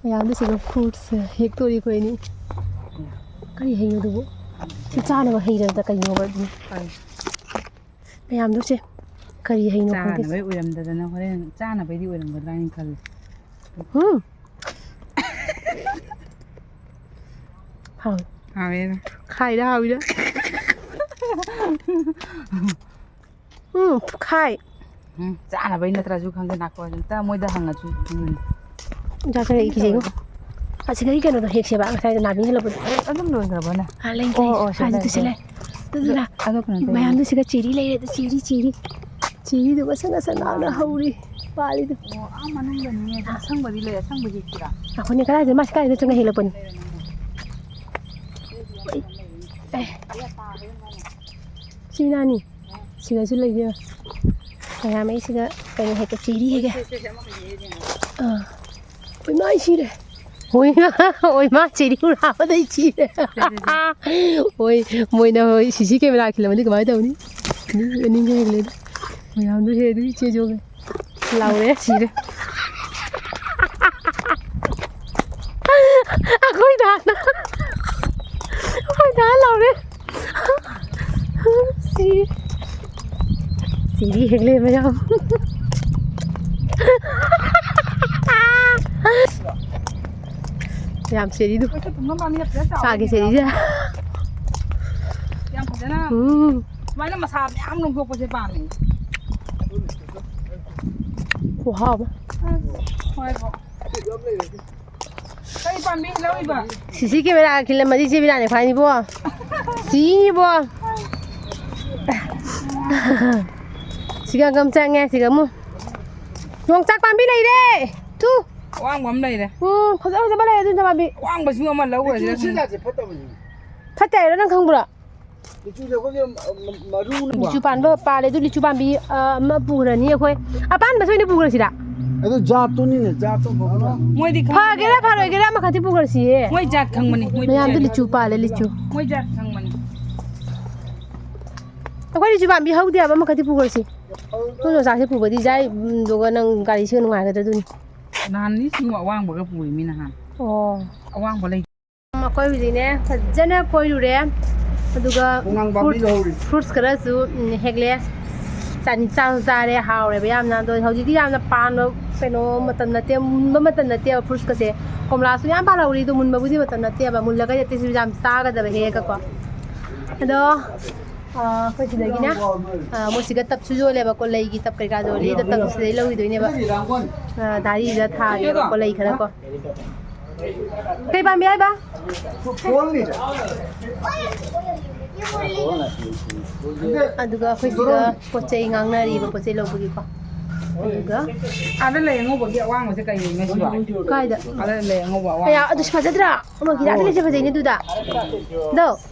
ꯃꯌꯥꯝꯗꯨ ꯁꯤꯗ fruits ꯍꯦꯛꯇꯣꯔꯤ ꯑꯩꯈꯣꯏ ꯑꯅꯤ꯫ ꯀꯔꯤ ꯍꯩꯅꯣ ꯑꯗꯨꯕꯨ? ꯁꯤ ꯆꯥꯅꯕ ꯍꯩꯔꯕꯗ ꯀꯩꯅꯣꯕ ꯑꯗꯨ? ꯃꯌꯥꯝꯗꯨ ꯁꯦ ꯀꯔꯤ ꯍꯩꯅꯣ ꯈꯪꯗꯦ꯫ ꯆꯥꯅꯕꯩ ꯑꯣꯏꯔꯝꯗꯗꯅ ꯍꯣꯔꯦꯟ ꯆꯥꯅꯕꯩꯗꯤ ꯑꯣꯏꯔꯝꯒꯗ꯭ꯔꯥ ꯍꯥꯏꯅ ꯈꯜꯂꯤ꯫ ꯎꯝ꯫ ꯍꯥꯎ꯫ ꯍꯥꯎꯋꯦ꯫ ꯈꯥꯏꯔ ꯍꯥꯎꯏꯔ꯫ ꯎꯝ, ꯈꯥꯏ꯫ ꯎꯝ, ꯆꯥꯅꯕꯩ ꯅꯠꯇ꯭ꯔꯁꯨ ꯈꯪꯗꯦ, ꯅꯥꯀꯣ ꯑꯝꯇ ꯃꯣꯏꯗ ꯍꯪꯉꯁꯨ ꯈꯪꯒꯅꯤ꯫ ꯆꯥ ꯈꯔ ꯏꯈꯤꯁꯦ ꯏꯉꯣ꯫ ꯑꯁꯤꯗꯒꯤ ꯀꯩꯅꯣꯗꯣ ꯍꯦꯛꯁꯦꯕ, ꯉꯁꯥꯏꯗ ꯅꯥꯕꯤ ꯍꯦꯜꯂꯛꯄꯗꯣ꯫ ꯑꯗꯨꯝ ꯂꯣꯏꯈ꯭ꯔꯕꯅꯦ? ꯑꯥ, ꯂꯩ, ꯑꯣ, ꯂꯩ꯫ ꯑꯣ, ꯁꯤ ꯁ꯭ꯋꯥꯏꯗ ꯂꯩ, ꯇꯨꯁꯤ ꯂꯩ꯫ ꯂꯩ꯫ ꯑꯗꯨ, ꯑꯗꯨꯗꯨꯅ ꯑꯗꯣ ꯀꯩꯅꯣ ꯇꯧꯔꯤꯅꯦ꯫ ꯃꯌꯥꯝꯗꯨ ꯁꯤꯗ ꯆꯦꯔꯤ ꯂꯩꯔꯦ, ꯑꯗꯨ ꯆꯦꯔꯤ, ꯆꯦꯔꯤ꯫ ꯆꯦꯔꯤꯗꯨ ꯉꯁꯪ ꯉꯁꯪ ꯅꯥꯟꯅ ꯍꯧꯔꯤ, ꯄꯥꯜꯂꯤꯗꯨ꯫ ꯑꯣ, ꯑꯥ ꯃꯅꯨꯡꯗꯅꯤꯅꯦ꯫ ꯑꯁꯪꯕꯗꯤ ꯂꯩ, ꯑꯁꯪꯕ ꯍꯦꯛꯁꯤꯔꯥ? ꯑꯩꯈꯣꯏꯅ ꯀꯗꯥꯏꯗ, ꯃꯥꯁꯤ ꯀꯗꯥꯏꯗ ꯆꯪꯉ ꯍꯦꯛꯂꯛꯄꯅꯣ? ꯑꯩ, ꯑꯦ꯫ ꯁꯤ ꯅꯥꯅꯤ꯫ ꯁꯤꯗꯁꯨ ꯂꯩꯕꯤꯌꯨ꯫ ꯃꯌꯥꯝ, ꯑꯩ ꯁꯤꯗ ꯀꯩꯅꯣ ꯍꯦꯛꯀꯦ, ꯆꯦꯔꯤ ꯍꯦꯛꯀꯦ꯫ ꯑꯥ꯫ ꯍꯣꯏ, ꯃꯥ, ꯑꯩ ꯁꯤꯔꯦ꯫ ꯍꯣꯏ, ꯃꯥ, ꯍꯣꯏ, ꯃꯥ, ꯆꯦꯔꯤ ꯍꯨꯔꯥꯕꯗ ꯑꯩ ꯁꯤꯔꯦ꯫ ꯍꯣꯏ, ꯃꯣꯏꯅ, ꯍꯣꯏ, ꯁꯤ ꯁꯤ camera ꯈꯤꯜꯂꯝꯃꯗꯤ ꯀꯃꯥꯏꯅ ꯇꯧꯅꯤ? ꯃꯤ ꯑꯅꯤꯒ ꯍꯦꯛ ꯂꯩꯔꯦ꯫ ꯃꯌꯥꯝꯗꯣ ꯍꯦꯛꯑꯗꯤ ꯆꯦꯟ ꯆꯣꯡꯉꯦ꯫ ꯂꯥꯎꯔꯦ, ꯁꯤꯔꯦ꯫ ꯑꯩꯈꯣꯏ ꯗꯥꯅ, ꯑꯩꯈꯣꯏ ꯗꯥ ꯂꯥꯎꯔꯦ꯫ ꯁꯤ, ꯆꯦꯔꯤ ꯍꯦꯛꯂꯦ ꯃꯌꯥꯝ꯫ ꯌꯥꯝ ꯆꯦꯔꯤꯗꯨ꯫ ꯆꯥꯒꯦ ꯆꯦꯔꯤꯁꯦ꯫ ꯌꯥꯝ ꯐꯖꯅ ꯎꯝ꯫ ꯁꯨꯃꯥꯏꯅ ꯃꯁꯥ ꯃꯌꯥꯝ ꯂꯣꯡꯊꯣꯛꯄꯁꯦ ꯄꯥꯝꯃꯦ꯫ ꯈꯨꯍꯥꯎ ꯑꯃ꯫ ꯍꯣꯏ, ꯍꯣꯏ꯫ ꯀꯩ ꯄꯥꯝꯕꯤ ꯂꯧꯔꯤꯕ? ꯁꯤ ꯁꯤ camera ꯈꯤꯜꯂꯝꯃꯗꯤ ꯆꯦ ꯕꯤꯅꯥꯅꯦ ꯈ꯭ꯋꯥꯏꯅꯤꯕꯣ꯫ ꯁꯤꯅꯤꯕꯣ꯫ ꯁꯤꯒ ꯑꯃ ꯆꯪꯉꯦ, ꯁꯤꯒ ꯑꯃꯨꯛ꯫ ꯌꯣꯡꯆꯥꯛ ꯄꯥꯝꯕꯤ ꯂꯩꯔꯦ꯫ ꯇꯨ꯫ ꯑꯋꯥꯡꯕ ꯑꯃ ꯂꯩꯔꯦ꯫ ꯎꯝ, ꯐꯖ ꯐꯖꯕ ꯂꯩꯔꯦ ꯑꯗꯨ ꯄꯥꯝꯕꯤ꯫ ꯑꯋꯥꯡꯕꯁꯤꯡ ꯑꯃ ꯂꯧꯈ꯭ꯔꯁꯤꯔ ꯈꯪꯗꯦ꯫ ꯐꯠꯇꯦ ꯍꯥꯏꯔꯣ, ꯅꯪ ꯈꯪꯕ꯭ꯔꯣ? ꯂꯤꯆꯨꯁꯦ ꯑꯩꯈꯣꯏꯒꯤ ꯃ-, ꯃ-, ꯃꯔꯨꯅ ꯂꯤꯆꯨ ꯄꯥꯟꯕ ꯄꯥꯜꯂꯦ꯫ ꯑꯗꯨ ꯂꯤꯆꯨ ꯄꯥꯝꯕꯤ, ꯑ, ꯑꯃ ꯄꯨꯈ꯭ꯔꯅꯤ ꯑꯩꯈꯣꯏ꯫ ꯑꯄꯥꯟꯕꯁꯦ ꯑꯣꯏꯅ ꯄꯨꯈ꯭ꯔꯁꯤꯔꯥ? ꯑꯗꯨ ꯖꯥꯠꯇꯨꯅꯤꯅꯦ, ꯖꯥꯠꯇꯣ ꯐꯕꯅ꯫ ꯃꯣꯏꯗꯤ ꯈꯪꯗꯦ꯫ ꯐꯒꯦꯔꯥ ꯐꯔꯣꯏꯒꯦꯔꯥ ꯑꯃꯈꯛꯇꯤ ꯄꯨꯈ꯭ꯔꯁꯤꯌꯦ꯫ ꯃꯣꯏ ꯖꯥꯠ ꯈꯪꯕꯅꯤ, ꯃꯣꯏ ꯃꯌꯥꯝꯗꯤ ꯖꯥꯠ꯫ ꯂꯤꯆꯨ ꯄꯥꯜꯂꯦ, ꯂꯤꯆꯨ꯫ ꯃꯣꯏ ꯖꯥꯠ ꯈꯪꯕꯅꯤ꯫ ꯑꯩꯈꯣꯏ ꯂꯤꯆꯨ ꯄꯥꯝꯕꯤ ꯍꯧꯗꯦ ꯍꯥꯏꯕ, ꯑꯃꯈꯛꯇꯤ ꯄꯨꯈ꯭ꯔꯁꯤ꯫ ꯇꯨ ꯌꯣꯡꯆꯥꯛꯁꯦ ꯄꯨꯕꯗꯤ ꯌꯥꯏ, ꯎꯝ, ꯑꯗꯨꯒ ꯅꯪ ꯒꯥꯔꯤꯁꯦ ꯅꯨꯡꯉꯥꯏꯒꯗ꯭ꯔꯥ ꯑꯗꯨꯅꯤ꯫ ꯅꯍꯥꯟ ꯂꯤꯁꯤꯡ ꯑꯋꯥꯡꯕꯒ ꯄꯨꯔꯤꯃꯤ ꯅꯍꯥꯟ꯫ ꯑꯣ꯫ ꯑꯋꯥꯡꯕ ꯂꯩ꯫ ꯑꯩꯈꯣꯏ ꯍꯧꯖꯤꯛꯅꯦ ꯐꯖꯅ ꯀꯣꯏꯔꯨꯔꯦ, ꯑꯗꯨꯒ ꯈꯣꯡꯅꯥꯡ ꯄꯥꯝꯕꯤ fruits, ꯂꯧꯍꯧꯔꯤ꯫ Fruits ꯈꯔꯁꯨ, ꯎꯝ, ꯍꯦꯛꯂꯦ꯫ ꯆꯥꯅꯤ-, ꯆꯥꯁꯨ ꯆꯥꯔꯦ, ꯍꯥꯎꯔꯦꯕ ꯌꯥꯝꯅ꯫ ꯑꯗꯣ ꯍꯧꯖꯤꯛꯇꯤ ꯌꯥꯝꯅ ꯄꯥꯟꯕ ꯀꯩꯅꯣ ꯃꯇꯝ ꯅꯠꯇꯦ, ꯃꯨꯟꯕ ꯃꯇꯝ ꯅꯠꯇꯦꯕ fruitsꯀꯁꯦ꯫ ꯀꯣꯝꯂꯥꯁꯨ ꯌꯥꯝ ꯄꯥꯜꯍꯧꯔꯤ, ꯑꯗꯣ ꯃꯨꯟꯕꯕꯨꯗꯤ ꯃꯇꯝ ꯅꯠꯇꯦꯕ꯫ ꯃꯨꯜꯂꯒꯗꯤ ꯑꯇꯩꯁꯨ ꯌꯥꯝ ꯆꯥꯒꯗꯕ ꯍꯦꯛꯑꯒꯀꯣ꯫ ꯑꯗꯣ, ꯑ, ꯑꯩꯈꯣꯏ ꯁꯤꯗꯒꯤꯅꯦ, ꯑ, ꯃꯣꯏ ꯁꯤꯗ ꯇꯞꯁꯨ ꯌꯣꯜꯂꯦꯕꯀꯣ, ꯂꯩꯒꯤ ꯇꯞ ꯀꯩꯀꯥ ꯌꯣꯜꯂꯤ꯫ ꯑꯗꯣ ꯇꯞꯁꯤꯗꯩ ꯂꯧꯈꯤꯗꯣꯏꯅꯦꯕ꯫ ꯑ, ꯙꯥꯔꯤꯗ ꯊꯥꯒꯦꯕꯀꯣ, ꯂꯩ ꯈꯔ ꯀꯣ꯫ ꯀꯩ ꯄꯥꯝꯕꯤ ꯍꯥꯏꯕ? ꯑꯗꯨꯒ ꯑꯩꯈꯣꯏ ꯁꯤꯗ ꯄꯣꯠ ꯆꯩ ꯉꯥꯡꯅꯔꯤꯕ, ꯄꯣꯠ ꯆꯩ ꯂꯧꯕꯒꯤꯀꯣ꯫ ꯑꯗꯨꯒ ꯑꯥꯗ ꯂꯩ ꯑꯉꯧꯕꯒꯤ ꯑꯋꯥꯡꯕꯁꯦ ꯀꯩ ꯂꯩꯅꯣ ꯁꯤꯕꯣ? ꯀꯥꯏꯗ? ꯑꯥꯗ ꯂꯩ ꯑꯉꯧꯕ ꯑꯋꯥꯡꯕ꯫ ꯑꯌꯥ, ꯑꯗꯨꯁꯨ ꯐꯖꯗ꯭ꯔꯥ? ꯑꯃ ꯒꯤꯔꯥꯗꯤ ꯂꯩꯁꯦ ꯐꯖꯩꯅꯦ ꯑꯗꯨꯗ꯫ ꯗꯣ,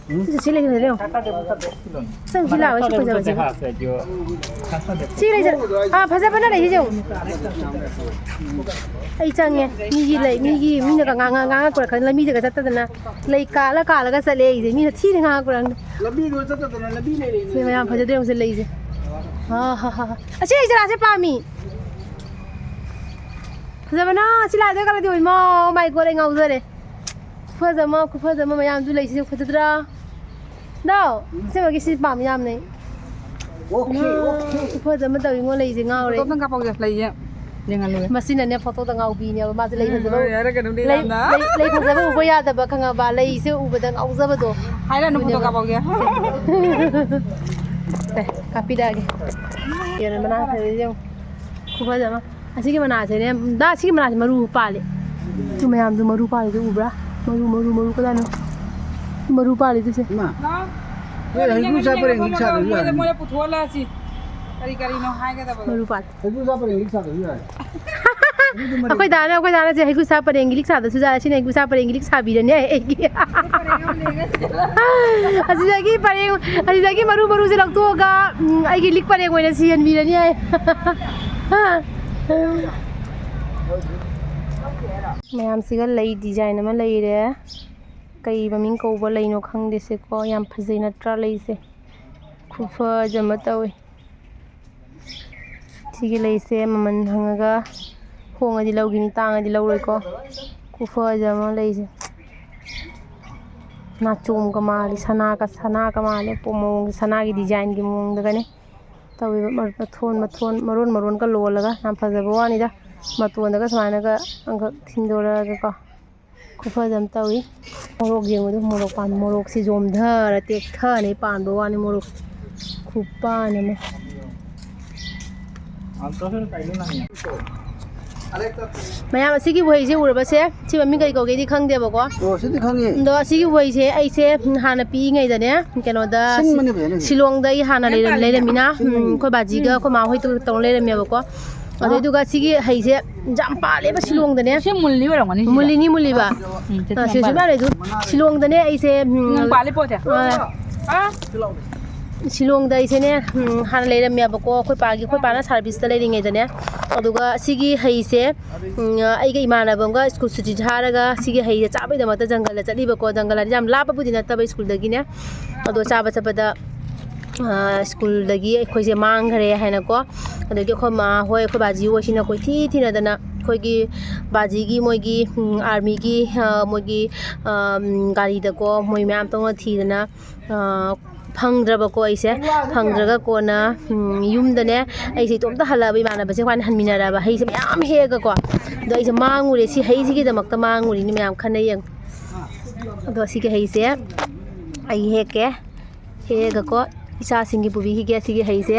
ꯁꯤ, ꯁꯤ ꯂꯩꯁꯦ ꯐꯖꯩ ꯌꯦꯡꯉꯣ꯫ ꯆꯪ, ꯁꯤ ꯂꯥꯛꯑꯣ, ꯁꯤ ꯐꯖꯕꯁꯦ꯫ ꯁꯤ ꯂꯩꯁꯦ꯫ ꯑꯥ, ꯐꯖꯕꯅ ꯂꯩꯁꯦ ꯌꯦꯡꯉꯣ꯫ ꯑꯩ ꯆꯪꯉꯦ꯫ ꯃꯤꯒꯤ ꯂꯩ, ꯃꯤꯒꯤ, ꯃꯤꯅꯒ ꯉꯥꯡꯉ-, ꯉꯥꯡꯉꯛꯄ꯭ꯔꯥ ꯈꯪꯗꯦ꯫ ꯂꯝꯕꯤꯗꯒ ꯆꯠꯇꯗꯅ ꯂꯩ ꯀꯥꯜꯂ ꯀꯥꯜꯂꯒ ꯆꯠꯂꯦ ꯑꯩꯁꯦ꯫ ꯃꯤꯅ ꯊꯤꯅ ꯉꯥꯡꯉꯛꯄ꯭ꯔꯥ ꯈꯪꯗꯦ꯫ ꯂꯝꯕꯤꯗꯣ ꯆꯠꯇꯗꯅ ꯂꯝꯕꯤ ꯂꯩꯔꯦꯅꯦ꯫ ꯁꯤ ꯃꯌꯥꯝ ꯐꯖꯗꯦ ꯌꯦꯡꯉꯨꯁꯦ ꯂꯩꯁꯦ꯫ ꯑꯥ, ꯍꯥ, ꯍꯥ, ꯍꯥ꯫ ꯑꯁꯤ ꯂꯩ ꯖꯒꯥꯁꯦ ꯄꯥꯝꯃꯤ꯫ ꯐꯖꯕꯅ ꯁꯤ ꯂꯥꯏꯗ ꯀꯥꯜꯂꯗꯤ ꯑꯣꯏꯃꯥ, oh my God, ꯑꯩ ꯉꯥꯎꯖꯔꯦ꯫ ꯈꯨꯐꯖ ꯑꯃ, ꯈꯨꯐꯖ ꯑꯃ ꯃꯌꯥꯝꯁꯨ ꯂꯩꯁꯤꯁꯨ ꯐꯖꯗ꯭ꯔꯥ? ꯗꯣ, ꯑꯁꯦꯡꯕꯒꯤ ꯁꯤ ꯄꯥꯝꯃꯤ ꯌꯥꯝꯅ ꯑꯩ꯫ ꯑꯣꯀꯦ, ꯃꯥ, ꯑꯣꯀꯦ꯫ ꯈꯨꯐꯖ ꯑꯃ ꯇꯧꯋꯤꯉꯣ ꯂꯩꯁꯦ ꯉꯥꯎꯔꯦ꯫ ꯐꯣꯇꯣ ꯑꯝꯇꯪ ꯀꯥꯞꯄꯛꯎꯁꯦ, ꯂꯩꯁꯦ ꯌꯦꯡꯍꯜꯂꯨꯒꯦ꯫ ꯃꯁꯤꯅꯅꯦ ꯐꯣꯇꯣꯗ ꯉꯥꯎꯕꯤꯅꯦꯕ, ꯃꯥꯁꯦ ꯂꯩ ꯎꯝ, ꯐꯖꯕ ꯍꯣꯏ, ꯌꯥꯔꯦ, ꯀꯩꯅꯣꯝꯗꯤ ꯂꯩ, ꯌꯥꯝꯅ꯫ ꯂꯩ, ꯂꯩ ꯐꯖꯕ ꯎꯕ ꯌꯥꯗꯕ ꯈꯪꯉꯕ, ꯂꯩꯁꯦ ꯎꯕꯗ ꯉꯥꯎꯖꯕꯗꯣ꯫ ꯍꯥꯏꯔꯅꯨ, ꯐꯣꯇꯣ ꯑꯗꯨꯅꯦꯕ꯫ ꯀꯥꯞꯄꯛꯎꯁꯦ꯫ ꯁꯦ, ꯀꯥꯞꯄꯤꯔꯛꯑꯒꯦ꯫ ꯌꯦꯡꯉꯣ, ꯃꯅꯥ ꯐꯖꯩꯁꯦ ꯌꯦꯡꯉꯣ꯫ ꯈꯨꯐꯖ ꯑꯃ꯫ ꯑꯁꯤꯒꯤ ꯃꯅꯥꯁꯦꯅꯦ, ꯗꯥ, ꯑꯁꯤꯒꯤ ꯃꯅꯥꯁꯦ ꯃꯔꯨ ꯄꯥꯜꯂꯦ꯫ ꯁꯤ ꯃꯌꯥꯝꯁꯨ ꯃꯔꯨ ꯄꯥꯜꯂꯤꯗꯣ ꯎꯕ꯭ꯔꯥ? ꯃꯔꯨ, ꯃꯔꯨ, ꯃꯔꯨ ꯀꯗꯥꯏꯅꯣ? ꯃꯔꯨ ꯄꯥꯜꯂꯤꯗꯨꯁꯦ꯫ ꯏꯃꯥ, ꯅꯣꯏ ꯍꯩꯀ꯭ꯔꯨ ꯆꯥ ꯄꯔꯦꯡ ꯂꯤꯛ ꯁꯥꯗ꯭ꯔꯁꯨ ꯌꯥꯔꯦ꯫ ꯃꯣꯏꯗ, ꯃꯣꯏꯗ ꯄꯨꯊꯣꯛꯍꯜꯂꯛꯑꯁꯤ꯫ ꯀꯔꯤ ꯀꯔꯤꯅꯣ ꯍꯥꯏꯒꯗꯕꯗꯣ꯫ ꯃꯔꯨ ꯄꯥꯜꯂꯦ꯫ ꯍꯩꯀ꯭ꯔꯨ ꯆꯥ ꯄꯔꯦꯡ ꯂꯤꯛ ꯁꯥꯗ꯭ꯔꯁꯨ ꯌꯥꯔꯦ꯫ ꯑꯩꯈꯣꯏ ꯗꯥꯅ ꯑꯩꯈꯣꯏ ꯗꯥꯅ ꯁꯦ ꯍꯩꯒ꯭ꯔꯨꯁꯥ ꯄꯔꯦꯡꯒꯤ ꯂꯤꯛ ꯁꯥꯗꯁꯨ ꯌꯥꯔꯦ, ꯁꯤꯅ ꯍꯩꯒ꯭ꯔꯨꯁꯥ ꯄꯔꯦꯡꯒꯤ ꯂꯤꯛ ꯁꯥꯕꯤꯔꯅꯤ ꯑꯩꯒꯤ꯫ ꯑꯁꯤꯗꯒꯤ ꯄꯔꯦꯡ, ꯑꯁꯤꯗꯒꯤ ꯃꯔꯨ ꯃꯔꯨꯁꯦ ꯂꯧꯊꯣꯛꯑꯒ, ꯎꯝ, ꯑꯩꯒꯤ ꯂꯤꯛ ꯄꯔꯦꯡ ꯑꯣꯏꯅ ꯁꯤꯍꯟꯕꯤꯔꯅꯤ ꯑꯩ꯫ ꯃꯌꯥꯝꯁꯤꯒ ꯂꯩ design ꯑꯃ ꯂꯩꯔꯦ꯫ ꯀꯩ ꯃꯃꯤꯡ ꯀꯧꯕ ꯂꯩꯅꯣ ꯈꯪꯗꯦ ꯁꯦꯀꯣ꯫ ꯌꯥꯝ ꯐꯖꯩ ꯅꯠꯇ꯭ꯔꯥ ꯂꯩꯁꯦ? ꯈꯨꯐꯖ ꯑꯃ ꯇꯧꯋꯤ꯫ ꯁꯤꯒꯤ ꯂꯩꯁꯦ ꯃꯃꯜ ꯍꯪꯉꯒ ꯍꯣꯡꯉꯗꯤ ꯂꯧꯈꯤꯅꯤ, ꯇꯥꯡꯉꯗꯤ ꯂꯧꯔꯣꯏꯀꯣ꯫ ꯈꯨꯐꯖ ꯑꯃ ꯂꯩꯁꯦ꯫ ꯅꯥꯆꯣꯝꯒ ꯃꯥꯜꯂꯤ, ꯁꯅꯥꯒ, ꯁꯅꯥꯒ ꯃꯥꯜꯂꯤ꯫ ꯄꯣ-, ꯃꯑꯣꯡꯁꯦ ꯁꯅꯥꯒꯤ design ꯒꯤ ꯃꯑꯣꯡꯗꯒꯅꯤ ꯇꯧꯋꯦꯕ꯫ ꯃ-, ꯃꯊꯣꯟ, ꯃꯊꯣꯟ, ꯃꯔꯣꯟ, ꯃꯔꯣꯟꯒ ꯂꯣꯜꯂꯒ ꯌꯥꯝ ꯐꯖꯕ ꯋꯥꯅꯤꯗ꯫ ꯃꯇꯣꯟꯗꯒ ꯁꯨꯃꯥꯏꯅꯒ ꯑꯃꯈꯛ ꯊꯤꯟꯗꯣꯔꯛꯑꯒꯀꯣ꯫ ꯈꯨꯐꯖ ꯑꯃ ꯇꯧꯏ꯫ ꯃꯣꯔꯣꯛ ꯌꯦꯡꯉꯨꯗ, ꯃꯣꯔꯣꯛ ꯄꯥꯟ-, ꯃꯣꯔꯣꯛꯁꯤ ꯌꯣꯝꯊꯔ ꯇꯦꯛꯊꯅ ꯄꯥꯟꯕ ꯋꯥꯅꯤ, ꯃꯣꯔꯣꯛ ꯈꯨꯄꯥꯟ ꯑꯃ꯫ ꯃꯌꯥꯝ, ꯑꯁꯤꯒꯤ ꯎꯍꯩꯁꯦ ꯎꯔꯕꯁꯦ? ꯁꯤ ꯃꯃꯤꯡ ꯀꯔꯤ ꯀꯧꯒꯦꯗꯤ ꯈꯪꯗꯦꯕꯀꯣ꯫ ꯑꯣ, ꯁꯤꯗꯤ ꯈꯪꯉꯦ꯫ ꯑꯗꯣ ꯑꯁꯤꯒꯤ ꯎꯍꯩꯁꯦ ꯑꯩꯁꯦ ꯍꯥꯟꯅ ꯄꯤꯛꯏꯉꯩꯗꯅꯦ, ꯀꯩꯅꯣꯗ, ꯁꯤꯟꯕꯅꯦ ꯐꯖꯅ꯫ ꯁꯤꯂꯣꯡꯗ ꯑꯩ ꯍꯥꯟꯅ ꯂꯩꯔꯝ-, ꯂꯩꯔꯝꯃꯤꯅ, ꯎꯝ, ꯑꯩꯈꯣꯏ ꯕꯥꯖꯤꯒ ꯑꯩꯈꯣꯏ ꯃꯥ ꯍꯣꯏ ꯇꯧꯔ ꯂꯩꯔꯝꯃꯦꯕꯀꯣ꯫ ꯑꯗꯨꯗꯨꯒ ꯁꯤꯒꯤ ꯍꯩꯁꯦ ꯌꯥꯝ ꯄꯥꯜꯂꯦꯕ ꯁꯤꯂꯣꯡꯗꯅꯦ꯫ ꯁꯤ ꯃꯨꯜꯂꯤ ꯑꯣꯏꯔꯝꯒꯅꯤ ꯁꯤꯁꯦ꯫ ꯃꯨꯜꯂꯤꯅꯤ, ꯃꯨꯜꯂꯤꯕ꯫ ꯎꯝ, ꯆꯦ ꯑ, ꯁꯤ ꯊꯝꯕꯥꯜ꯫ ꯁꯨꯃꯥꯏꯅ ꯂꯩꯗꯨ꯫ ꯁꯤꯂꯣꯡꯗꯅꯦ ꯑꯩꯁꯦ, ꯎꯝ, ꯎꯝ, ꯄꯥꯜꯂꯤ ꯄꯣꯠꯁꯦ꯫ ꯑ, ꯑ꯫ ꯁꯤꯂꯣꯡꯗ ꯑꯩꯁꯦꯅꯦ, ꯎꯝ, ꯍꯥꯟꯅ ꯂꯩꯔꯝꯃꯦꯕꯀꯣ, ꯑꯩꯈꯣꯏ ꯄꯥꯒꯤ, ꯑꯩꯈꯣꯏ ꯄꯥꯅ service ꯇ ꯂꯩꯔꯤꯉꯩꯗꯅꯦ꯫ ꯑꯗꯨꯒ ꯁꯤꯒꯤ ꯍꯩꯁꯦ, ꯎꯝ, ꯑꯩꯒ ꯏꯃꯥꯟꯅꯕ ꯑꯃꯒ school ꯁꯨꯇꯤ ꯊꯥꯔꯒ ꯁꯤꯒꯤ ꯍꯩꯁꯦ ꯆꯥꯕꯩꯗꯃꯛꯇ ꯖꯪꯒꯜꯗ ꯆꯠꯂꯤꯕꯀꯣ꯫ ꯖꯪꯒꯜ ꯍꯥꯏꯗꯤ ꯌꯥꯝ ꯂꯥꯞꯄꯕꯨꯗꯤ ꯅꯠꯇꯕ school ꯗꯒꯤꯅꯦ꯫ ꯑꯗꯣ ꯆꯥꯕ ꯆꯠꯄꯗ ꯑ, school ꯗꯒꯤ ꯑꯩꯈꯣꯏꯁꯦ ꯃꯥꯡꯈ꯭ꯔꯦ ꯍꯥꯏꯅꯀꯣ꯫ ꯑꯗꯒꯤ ꯑꯩꯈꯣꯏ ꯃꯥ ꯍꯣꯏ, ꯑꯩꯈꯣꯏ ꯕꯥꯖꯤ ꯍꯣꯏꯁꯤꯅ ꯀꯣꯏꯊꯤ ꯊꯤꯅꯗꯅ ꯑꯩꯈꯣꯏꯒꯤ ꯕꯥꯖꯤꯒꯤ ꯃꯣꯏꯒꯤ, ꯎꯝ, army ꯒꯤ, ꯑ, ꯃꯣꯏꯒꯤ, ꯑ, ꯎꯝ, ꯒꯥꯔꯤꯗꯀꯣ ꯃꯣꯏ ꯃꯌꯥꯝ ꯇꯧꯅ ꯊꯤꯗꯅ, ꯑ, ꯐꯪꯗ꯭ꯔꯕꯀꯣ ꯑꯩꯁꯦ꯫ ꯐꯪꯗ꯭ꯔꯒ ꯀꯣꯟꯅ, ꯎꯝ, ꯌꯨꯝꯗꯅꯦ ꯑꯩꯁꯦ ꯏꯇꯣꯝꯇ ꯍꯜꯂꯛꯑꯕ, ꯏꯃꯥꯟꯅꯕꯁꯦ ꯑꯩꯈꯣꯏꯅ ꯍꯟꯃꯤꯟꯅꯔꯕ꯫ ꯍꯩꯁꯦ ꯃꯌꯥꯝ ꯍꯦꯛꯑꯒꯀꯣ꯫ ꯑꯗꯣ ꯑꯩꯁꯦ ꯃꯥꯡꯉꯨꯔꯦ, ꯁꯤ ꯍꯩꯁꯤꯒꯤꯗꯃꯛꯇ ꯃꯥꯡꯉꯨꯔꯤꯅꯤ ꯃꯌꯥꯝ, ꯈꯟꯅ ꯌꯦꯡꯉꯨ꯫ ꯑꯗꯣ ꯁꯤꯒꯤ ꯍꯩꯁꯦ ꯑꯩ ꯍꯦꯛꯀꯦ꯫ ꯍꯦꯛꯑꯒꯀꯣ ꯏꯆꯥꯁꯤꯡꯒꯤ ꯄꯨꯕꯤꯈꯤꯒꯦ ꯑꯁꯤꯒꯤ ꯍꯩꯁꯦ꯫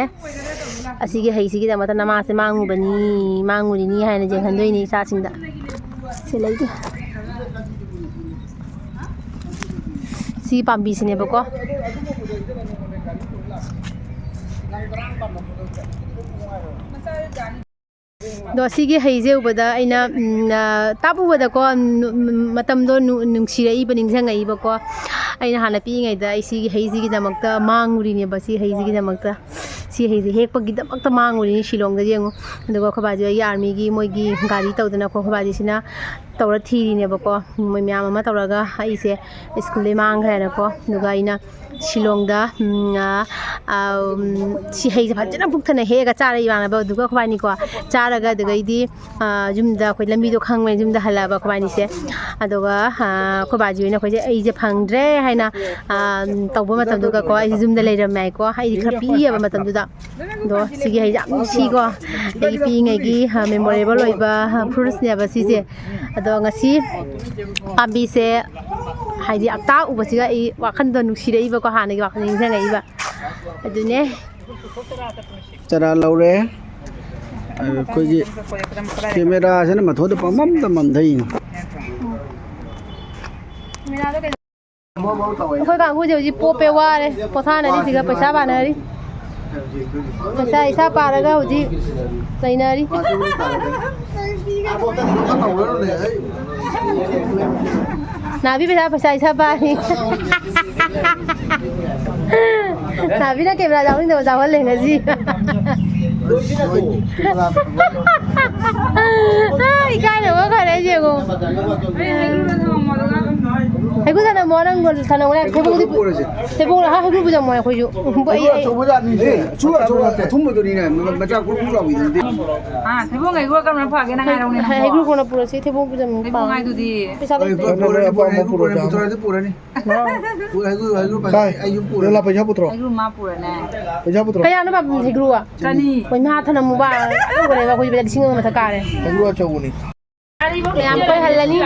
ꯑꯁꯤꯒꯤ ꯍꯩꯁꯤꯒꯤꯗꯃꯛꯇ ꯅꯃꯥꯁꯦ ꯃꯥꯡꯉꯨꯕꯅꯤ, ꯃꯥꯡꯉꯨꯔꯤꯅꯤ ꯍꯥꯏꯅ ꯌꯦꯡꯍꯟꯗꯣꯏꯅꯤ ꯏꯆꯥꯁꯤꯡꯗ꯫ ꯁꯤ ꯂꯩꯇꯦ꯫ ꯁꯤ ꯄꯥꯝꯕꯤꯁꯤꯅꯦꯕꯀꯣ꯫ ꯑꯗꯣ ꯁꯤꯒꯤ ꯍꯩꯁꯦ ꯎꯕꯗ ꯑꯩꯅ, ꯎꯝ, ꯑ, ꯇꯥꯞ ꯎꯕꯗꯀꯣ, ꯅꯨ-, ꯎꯝ, ꯃꯇꯝꯗꯣ ꯅꯨ-, ꯅꯨꯡꯁꯤꯔꯛꯏꯕ, ꯅꯤꯡꯁꯤꯡꯉꯛꯏꯕꯀꯣ꯫ ꯑꯩꯅ ꯍꯥꯟꯅ ꯄꯤꯛꯏꯉꯩꯗ ꯑꯩ ꯁꯤꯒꯤ ꯍꯩꯁꯤꯒꯤꯗꯃꯛꯇ ꯃꯥꯡꯉꯨꯔꯤꯅꯦꯕ, ꯁꯤ ꯍꯩꯁꯤꯒꯤꯗꯃꯛꯇ꯫ ꯁꯤ ꯍꯩꯁꯦ ꯍꯦꯛꯄꯒꯤꯗꯃꯛꯇ ꯃꯥꯡꯉꯨꯔꯤꯅꯤ ꯁꯤꯂꯣꯡꯗ, ꯌꯦꯡꯉꯨ꯫ ꯑꯗꯨꯒ ꯑꯩꯈꯣꯏ ꯕꯥꯁꯦ ꯑꯩꯒꯤ ꯑꯥꯔꯃꯤꯒꯤ ꯃꯣꯏꯒꯤ ꯒꯥꯔꯤ ꯇꯧꯗꯅ ꯑꯩꯈꯣꯏ ꯕꯥꯁꯤꯅ ꯇꯧꯔ ꯊꯤꯔꯤꯅꯦꯕꯀꯣ꯫ ꯃꯣꯏ ꯃꯌꯥꯝ ꯑꯃ ꯇꯧꯔꯒ ꯑꯩꯁꯦ ꯁ꯭ꯀꯨꯜꯗꯩ ꯃꯥꯡꯈ꯭ꯔꯦꯅꯀꯣ꯫ ꯑꯗꯨꯒ ꯑꯩꯅ ꯁꯤꯂꯣꯡꯗ, ꯎꯝ, ꯑ, ꯑ, ꯎꯝ, ꯁꯤ ꯍꯩꯁꯦ ꯐꯖꯅ ꯄꯨꯛ ꯊꯟꯅ ꯍꯦꯛꯑꯒ ꯆꯥꯔꯦ ꯏꯃꯥꯟꯅꯕ꯫ ꯑꯗꯨꯒ ꯑꯩꯈꯣꯏꯕꯥꯅꯤꯀꯣ ꯆꯥꯔꯒ, ꯑꯗꯨꯗꯒꯤꯗꯤ, ꯑ, ꯌꯨꯝꯗ ꯑꯩꯈꯣꯏ ꯂꯝꯕꯤꯗꯣ ꯈꯪꯕꯅꯤꯅ ꯌꯨꯝꯗ ꯍꯜꯂꯛꯑꯕ ꯑꯩꯈꯣꯏꯕꯥꯅꯤꯁꯦ꯫ ꯑꯗꯨꯒ, ꯑ, ꯑꯩꯈꯣꯏ ꯕꯥꯁꯤ ꯑꯣꯏꯅ ꯑꯩꯈꯣꯏꯁꯦ ꯑꯩꯁꯦ ꯐꯪꯗ꯭ꯔꯦ ꯍꯥꯏꯅ, ꯑ, ꯇꯧꯕ ꯃꯇꯝꯗꯨꯒꯀꯣ ꯑꯩꯁꯦ ꯌꯨꯝꯗ ꯂꯩꯔꯝꯃꯦ ꯍꯥꯏꯀꯣ꯫ ꯑꯩꯗꯤ ꯈꯔ ꯄꯤꯛꯏꯑꯕ ꯃꯇꯝꯗꯨꯗ꯫ ꯑꯗꯣ ꯁꯤꯒꯤ ꯍꯩꯁꯦ ꯌꯥꯝ ꯅꯨꯡꯁꯤꯀꯣ꯫ ꯑꯩꯒꯤ ꯄꯤꯛꯏꯉꯩꯒꯤ, ꯑ, memorable ꯑꯣꯏꯕ, ꯑ, fruitsꯅꯦꯕ ꯁꯤꯁꯦ꯫ ꯑꯗꯣ ꯉꯁꯤ ꯄꯥꯝꯕꯤꯁꯦ ꯍꯥꯏꯗꯤ ꯑꯇꯥ ꯎꯕꯁꯤꯒ ꯑꯩ ꯋꯥꯈꯜꯗꯣ ꯅꯨꯡꯁꯤꯔꯛꯏꯕꯀꯣ, ꯍꯥꯟꯅꯒꯤ ꯋꯥꯈꯜ ꯅꯤꯡꯁꯤꯡꯉꯛꯏꯕ꯫ ꯑꯗꯨꯅꯦ꯫ ꯆꯔꯥ ꯂꯧꯔꯦ꯫ ꯑꯩꯈꯣꯏꯒꯤ cameraꯁꯤꯅ ꯃꯊꯣꯟꯗ ꯄꯪꯃꯝꯗ ꯃꯝꯊꯩꯅꯦ꯫ ꯑꯩꯈꯣꯏ ꯀꯥꯡꯕꯨꯁꯦ ꯍꯧꯖꯤꯛ ꯄꯣꯞꯄꯦ, ꯋꯥꯔꯦ, ꯄꯣꯊꯥꯅꯔꯤ, ꯁꯤꯒ ꯄꯩꯁꯥ ꯄꯥꯅꯔꯤ꯫ ꯄꯩꯁꯥ ꯏꯁꯥ ꯄꯥꯔꯒ ꯍꯧꯖꯤꯛ ꯆꯩꯅꯔꯤ꯫ ꯅꯥꯕꯤ ꯄꯩꯁꯥ, ꯄꯩꯁꯥ ꯏꯁꯥ ꯄꯥꯔꯤ꯫ ꯅꯥꯕꯤꯅ camera ꯌꯥꯎꯅꯤꯡꯗꯕ ꯌꯥꯎꯍꯜꯂꯦ ꯉꯁꯤ꯫ ꯏꯀꯥꯏꯅꯕ ꯈꯔ ꯌꯦꯡꯉꯣ꯫ ꯍꯩꯒ꯭ꯔꯨ ꯊꯅꯝꯃꯣ, ꯅꯪ ꯊꯅꯝꯃꯣ, ꯊꯩꯕꯣꯡꯗꯤ ꯄꯨꯔꯁꯦ꯫ ꯊꯩꯕꯣꯡ, ꯍꯥ, ꯍꯩꯒ꯭ꯔꯨ ꯄꯨꯖꯝꯃꯣ ꯑꯩꯈꯣꯏꯁꯨ꯫ ꯎꯝ, ꯑꯩ, ꯑꯩ, ꯑꯆꯧꯕ ꯖꯥꯠꯅꯤꯁꯦ꯫ ꯑꯦ, ꯑꯆꯧꯕ, ꯑꯆꯧꯕ, ꯑꯊꯨꯝꯕꯗꯨꯅꯤꯅꯦ, ꯃꯆꯥ ꯀꯨꯔꯨ ꯀꯨꯔꯨ ꯂꯥꯎꯕꯤꯗꯨꯅꯗꯤ꯫ ꯑꯥ, ꯊꯩꯕꯣꯡ ꯍꯩꯒ꯭ꯔꯨ ꯀꯔꯝꯕꯅ ꯐꯒꯦ ꯅꯪ ꯍꯥꯏꯔꯛꯎꯅꯦ, ꯅꯪꯕꯣ? ꯍꯩꯒ꯭ꯔꯨ ꯀꯣꯟꯅ ꯄꯨꯔꯁꯤ, ꯊꯩꯕꯣꯡ ꯄꯨꯖꯝ ꯊꯩꯕꯣꯡ ꯄꯥꯝꯃꯦ꯫ ꯍꯥꯏꯗꯨꯗꯤ꯫ ꯄꯩꯁꯥ ꯂꯩꯇꯦ꯫ ꯄꯨꯔꯅꯤ, ꯄꯨꯔꯅꯤ, ꯄꯨꯔꯅꯤ, ꯄꯨꯔꯅꯤ꯫ ꯄꯨꯔꯅꯤ, ꯍꯩꯒ꯭ꯔꯨ, ꯍꯩꯒ꯭ꯔꯨ, ꯀꯥꯏ? ꯑꯩ ꯌꯨꯝ ꯄꯨꯔꯅꯤ꯫ ꯂꯣꯂꯥ, ꯄꯩꯁꯥ ꯄꯨꯊꯣꯔꯛꯑꯣ꯫ ꯍꯩꯒ꯭ꯔꯨ ꯃꯥ ꯄꯨꯔꯅꯦ꯫ ꯄꯩꯁꯥ ꯄꯨꯊꯣꯔꯛꯑꯣ꯫ ꯀꯌꯥꯅꯣ ꯕꯥꯕꯨ ꯍꯩꯒ꯭ꯔꯨ? ꯆꯅꯤ꯫ ꯍꯣꯏ, ꯃꯥ ꯊꯅꯝꯃꯨꯕ꯫ ꯂꯧꯈ꯭ꯔꯦꯕ ꯑꯩꯈꯣꯏ ꯂꯨꯄꯥ ꯂꯤꯁꯤꯡ ꯑꯃ ꯃꯊꯛ ꯀꯥꯔꯦ꯫ ꯍꯩꯒ꯭ꯔꯨ ꯑꯆꯧꯕꯅꯤ꯫ ꯃꯌꯥꯝ ꯀꯣꯏꯍꯜꯂꯅꯤ꯫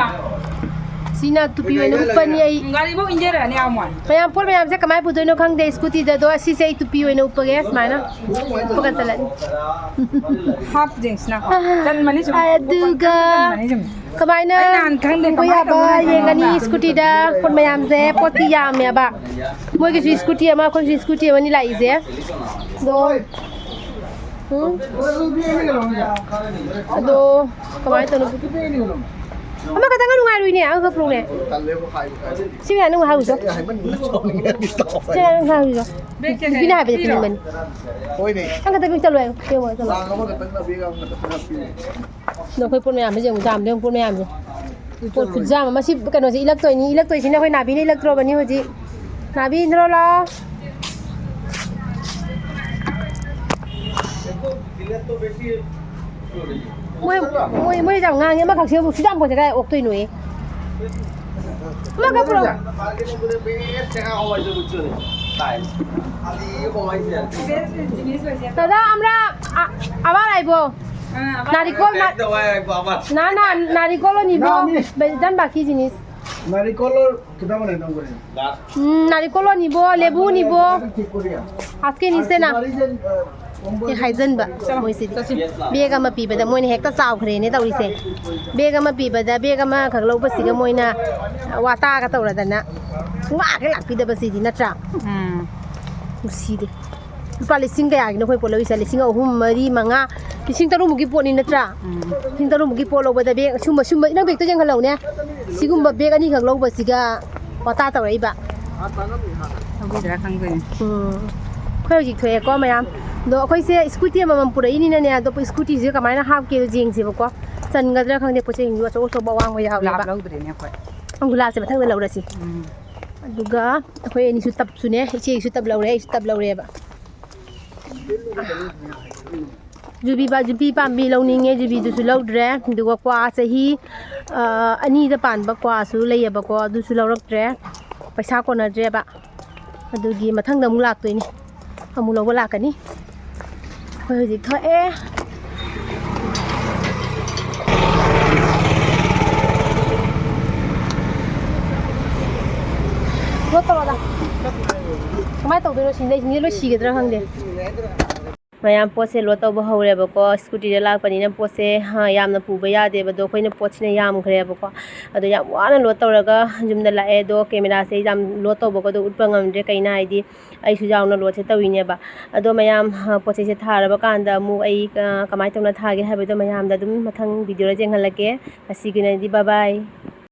ꯁꯤꯅ ꯇꯨꯄꯤ ꯑꯣꯏꯅ ꯎꯞꯄꯅꯤ ꯑꯩ꯫ ꯒꯥꯔꯤꯕꯣꯛ ꯏꯟꯖꯔꯛꯑꯅꯤ ꯑꯥ ꯃꯣꯏ꯫ ꯃꯌꯥꯝ ꯄꯣꯠ ꯃꯌꯥꯝꯁꯦ ꯀꯃꯥꯏꯅ ꯄꯨꯗꯣꯏꯅꯣ ꯈꯪꯗꯦ꯫ ꯁ꯭ꯀꯨꯇꯤꯗꯗꯣ ꯁꯤꯁꯦ ꯑꯩ ꯇꯨꯄꯤ ꯑꯣꯏꯅ ꯎꯞꯄꯒꯦ ꯁꯨꯃꯥꯏꯅ꯫ ꯎꯞꯄꯒ ꯆꯠꯂꯅꯤ꯫ ꯍꯥꯞ ꯌꯦꯡꯁꯤꯅ꯫ ꯆꯟꯕꯅꯤ ꯁꯨꯝ꯫ ꯑꯗꯨꯒ ꯆꯟꯕꯅꯤ ꯁꯨꯝ꯫ ꯀꯃꯥꯏꯅ ꯑꯩ ꯅꯍꯥꯟ ꯈꯪꯗꯦ, ꯄꯨꯕ ꯀꯃꯥꯏꯅ ꯌꯥꯕ ꯇꯧꯕꯅꯣ ꯈꯪꯗꯦ꯫ ꯌꯦꯡꯒꯅꯤ꯫ ꯁ꯭ꯀꯨꯇꯤꯗ ꯄꯣꯠ ꯃꯌꯥꯝꯁꯦ, ꯄꯣꯠꯇꯤ ꯌꯥꯝꯃꯦꯕ꯫ ꯃꯣꯏꯒꯤꯁꯨ ꯁ꯭ꯀꯨꯇꯤ ꯑꯃ, ꯑꯩꯈꯣꯏꯒꯤꯁꯨ ꯁ꯭ꯀꯨꯇꯤ ꯑꯃꯅꯤ ꯂꯥꯛꯏꯁꯦ꯫ ꯑꯗꯣ ꯎꯝ? ꯑꯗꯣ ꯀꯃꯥꯏꯅ ꯇꯧꯅꯣ? ꯑꯃꯈꯛꯇꯪꯒ ꯅꯨꯡꯉꯥꯏꯔꯣꯏꯅꯦ, ꯑꯃꯈꯛ ꯄꯨꯔꯛꯎꯅꯦ꯫ ꯁꯤ ꯃꯌꯥꯝ ꯅꯨꯡꯉꯥꯏ ꯍꯥꯏꯔꯨꯆꯣ꯫ ꯁꯤ ꯃꯌꯥꯝ ꯅꯨꯡꯉꯥꯏ ꯍꯥꯏꯔꯨꯆꯣ꯫ ꯅꯨꯄꯤꯅ ꯍꯥꯏꯕꯁꯦ ꯄꯤꯅꯤꯡꯕꯅꯤ꯫ ꯍꯣꯏꯅꯦ꯫ ꯑꯃꯈꯛꯇꯪ ꯄꯤꯛ ꯆꯠꯂꯣ ꯍꯥꯏꯌꯣ꯫ ꯌꯦꯡꯉꯣ, ꯆꯠꯂꯣ꯫ ꯂꯥꯡ ꯑꯃꯈꯛꯇꯪꯅ ꯕꯦꯒ ꯑꯃꯈꯛꯇꯪ ꯍꯥꯞꯄꯤꯌꯨ꯫ ꯑꯗꯣ ꯑꯩꯈꯣꯏ ꯄꯣꯠ ꯃꯌꯥꯝꯁꯦ ꯌꯦꯡꯉꯨ, ꯌꯥꯝꯗꯦ ꯌꯦꯡꯉꯨ, ꯄꯣꯠ ꯃꯌꯥꯝꯁꯦ꯫ ꯄꯣꯠ ꯈꯨꯠꯌꯥꯝ ꯑꯃ꯫ ꯁꯤ ꯀꯩꯅꯣꯁꯦ ꯏꯜꯂꯛꯇꯣꯏꯅꯤ, ꯏꯜꯂꯛꯇꯣꯏꯁꯤꯅ ꯑꯩꯈꯣꯏ ꯅꯥꯕꯤꯅ ꯏꯜꯂꯛꯇ꯭ꯔꯣꯕꯅꯤ ꯍꯧꯖꯤꯛ꯫ ꯅꯥꯕꯤ, ꯏꯟꯗ꯭ꯔꯣ ꯂꯥꯛꯑꯣ꯫ ꯃꯣꯏ, ꯃꯣꯏ, ꯃꯣꯏ ꯌꯥꯝ ꯉꯥꯡꯉꯦ, ꯑꯃꯈꯛꯁꯤꯅꯕꯨ ꯁꯨꯖꯥꯝ ꯄꯣꯠꯁꯦ ꯀꯗꯥꯏ ꯑꯣꯛꯇꯣꯏꯅꯣꯌꯦ? ꯑꯃꯈꯛ ꯄꯨꯔꯛꯑꯣ꯫ ꯗꯥꯗꯥ, আমরা আ-, আবার আইবো। নারিকল না, না, না, নারিকলও নিব। না, আমি বেজান বাকি জিনিস। নারিকলর কিতা মানে নাম করে? উম, নারিকলও নিব, লেবু নিব। ঠিক করিয়া। আজকে নিছে না। বাড়ি যে, আহ, এই ꯍꯥꯏꯖꯟꯕ ꯃꯣꯏꯁꯤꯗꯤ꯫ ꯕꯦꯒ ꯑꯃ ꯄꯤꯕꯗ ꯃꯣꯏꯅ ꯍꯦꯛꯇ ꯆꯥꯎꯈ꯭ꯔꯦꯅꯦ ꯇꯧꯔꯤꯁꯦ꯫ ꯕꯦꯒ ꯑꯃ ꯄꯤꯕꯗ ꯕꯦꯒ ꯑꯃꯈꯛ ꯂꯧꯕꯁꯤꯒ ꯃꯣꯏꯅ ꯋꯥꯇꯥꯒ ꯇꯧꯔꯗꯅ ꯁꯨꯡꯂꯥꯛ ꯍꯦꯛ ꯂꯥꯛꯄꯤꯗꯕꯁꯤꯗꯤ ꯅꯠꯇ꯭ꯔꯥ? ꯎꯝ꯫ ꯅꯨꯡꯁꯤꯗꯦ꯫ ꯂꯨꯄꯥ ꯂꯤꯁꯤꯡ ꯀꯌꯥꯒꯤꯅꯣ ꯑꯩꯈꯣꯏ ꯄꯣꯠ ꯂꯧꯔꯤꯁꯦ? ꯂꯤꯁꯤꯡ ꯑꯍꯨꯝ, ꯃꯔꯤ, ꯃꯉꯥ, ꯂꯤꯁꯤꯡ ꯇꯔꯨꯛꯃꯨꯛꯀꯤ ꯄꯣꯠꯅꯤ ꯅꯠꯇ꯭ꯔꯥ? ꯎꯝ꯫ ꯂꯤꯁꯤꯡ ꯇꯔꯨꯛꯃꯨꯛꯀꯤ ꯄꯣꯠ ꯂꯧꯕꯗ ꯕꯦꯒ ꯁꯨꯝꯕ, ꯁꯨꯝꯕ, ꯏꯅꯝ ꯕꯦꯒꯇꯣ ꯌꯦꯡꯍꯜꯂꯧꯅꯦ꯫ ꯁꯤꯒꯨꯝꯕ ꯕꯦꯒ ꯑꯅꯤꯈꯛ ꯂꯧꯕꯁꯤꯒ ꯋꯥꯇꯥ ꯇꯧꯔꯛꯏꯕ꯫ ꯂꯧꯕꯤꯗ꯭ꯔꯥ ꯈꯪꯗꯦꯅꯦ꯫ ꯎꯝ꯫ ꯑꯩꯈꯣꯏ ꯍꯧꯖꯤꯛ ꯊꯣꯛꯑꯦꯀꯣ ꯃꯌꯥꯝ꯫ ꯑꯗꯣ ꯑꯩꯈꯣꯏꯁꯦ ꯁ꯭ꯀꯨꯇꯤ ꯑꯃꯃꯝ ꯄꯨꯔꯛꯏꯅꯤꯅꯅꯦ, ꯑꯗꯣ ꯁ꯭ꯀꯨꯇꯤꯁꯦ ꯀꯃꯥꯏꯅ ꯍꯥꯞꯀꯦꯗꯣ ꯌꯦꯡꯁꯦꯕꯀꯣ꯫ ꯆꯟꯒꯗ꯭ꯔꯥ ꯈꯪꯗꯦ, ꯄꯣꯠ ꯆꯩꯁꯤꯡꯁꯨ ꯑꯆꯧ ꯑꯆꯧꯕ ꯑꯋꯥꯡꯕ ꯌꯥꯎꯋꯦꯕ꯫ ꯒꯨꯂꯥꯞ ꯂꯧꯗ꯭ꯔꯦꯅꯦ ꯑꯩꯈꯣꯏ꯫ ꯒꯨꯂꯥꯞꯁꯦ ꯃꯊꯪꯗ ꯂꯧꯔꯁꯤ꯫ ꯎꯝ꯫ ꯑꯗꯨꯒ ꯑꯩꯈꯣꯏ ꯑꯅꯤꯁꯨ ꯇꯞꯁꯨꯅꯦ, ꯏꯆꯦꯒꯤꯁꯨ ꯇꯞ ꯂꯧꯔꯦ, ꯑꯩꯁꯨ ꯇꯞ ꯂꯧꯔꯦꯕ꯫ ꯖꯨꯕꯤ ꯄꯥ-, ꯖꯨꯕꯤ ꯄꯥꯝꯕꯤ ꯂꯧꯅꯤꯡꯉꯦ, ꯖꯨꯕꯤꯗꯨꯁꯨ ꯂꯧꯗ꯭ꯔꯦ꯫ ꯑꯗꯨꯒ ꯀ꯭ꯋꯥ ꯆꯍꯤ, ꯑ, ꯑꯅꯤꯗ ꯄꯥꯟꯕ ꯀ꯭ꯋꯥꯁꯨ ꯂꯩꯌꯦꯕꯀꯣ, ꯑꯗꯨꯁꯨ ꯂꯧꯔꯛꯇ꯭ꯔꯦ, ꯄꯩꯁꯥ ꯀꯣꯟꯅꯗ꯭ꯔꯦꯕ꯫ ꯑꯗꯨꯒꯤ ꯃꯊꯪꯗ ꯑꯃꯨꯛ ꯂꯥꯛꯇꯣꯏꯅꯤ, ꯑꯃꯨꯛ ꯂꯧꯕ ꯂꯥꯛꯀꯅꯤ꯫ ꯑꯩꯈꯣꯏ ꯍꯧꯖꯤꯛ ꯊꯣꯛꯑꯦ꯫ ꯂꯣꯠ ꯇꯧꯔꯣꯗ꯫ ꯀꯃꯥꯏꯅ ꯇꯧꯗꯣꯏꯅꯣ? ꯁꯤꯗꯩꯁꯤꯅꯦ ꯂꯣꯏ ꯁꯤꯒꯗ꯭ꯔꯥ ꯈꯪꯗꯦ꯫ ꯃꯌꯥꯝ, ꯄꯣꯠꯁꯦ ꯂꯣꯗ ꯇꯧꯕ ꯍꯧꯔꯦꯕꯀꯣ꯫ ꯁ꯭ꯀꯨꯇꯤꯗ ꯂꯥꯛꯄꯅꯤꯅ ꯄꯣꯠꯁꯦ, ꯍꯥ, ꯌꯥꯝꯅ ꯄꯨꯕ ꯌꯥꯗꯦꯕ꯫ ꯑꯗꯣ ꯑꯩꯈꯣꯏꯅ ꯄꯣꯠꯁꯤꯅ ꯌꯥꯝꯈ꯭ꯔꯦꯕꯀꯣ꯫ ꯑꯗꯣ ꯌꯥꯝ ꯋꯥꯅ ꯂꯣꯗ ꯇꯧꯔꯒ ꯌꯨꯝꯗ ꯂꯥꯛꯑꯦ꯫ ꯑꯗꯣ ꯀꯦꯃꯦꯔꯥꯁꯦ ꯌꯥꯝ ꯂꯣꯗ ꯇꯧꯕꯒꯗꯣ ꯎꯠꯄ ꯉꯝꯗ꯭ꯔꯦ꯫ ꯀꯩꯅꯣ ꯍꯥꯏꯗꯤ ꯑꯩꯁꯨ ꯌꯥꯎꯅ ꯂꯣꯗꯁꯦ ꯇꯧꯔꯤꯅꯦꯕ꯫ ꯑꯗꯣ ꯃꯌꯥꯝ, ꯍꯥ, ꯄꯣꯠ ꯆꯩꯁꯦ ꯊꯥꯔꯕ ꯀꯥꯟꯗ ꯑꯃꯨꯛ ꯑꯩ, ꯑ, ꯀꯃꯥꯏꯅ ꯇꯧꯅ ꯊꯥꯒꯦ ꯍꯥꯏꯕꯗꯣ ꯃꯌꯥꯝꯗ ꯑꯗꯨꯝ ꯃꯊꯪ ꯚꯤꯗꯤꯑꯣꯗ ꯌꯦꯡꯍꯜꯂꯛꯀꯦ꯫ ꯉꯁꯤꯒꯤ ꯑꯣꯏꯅꯗꯤ bye bye꯫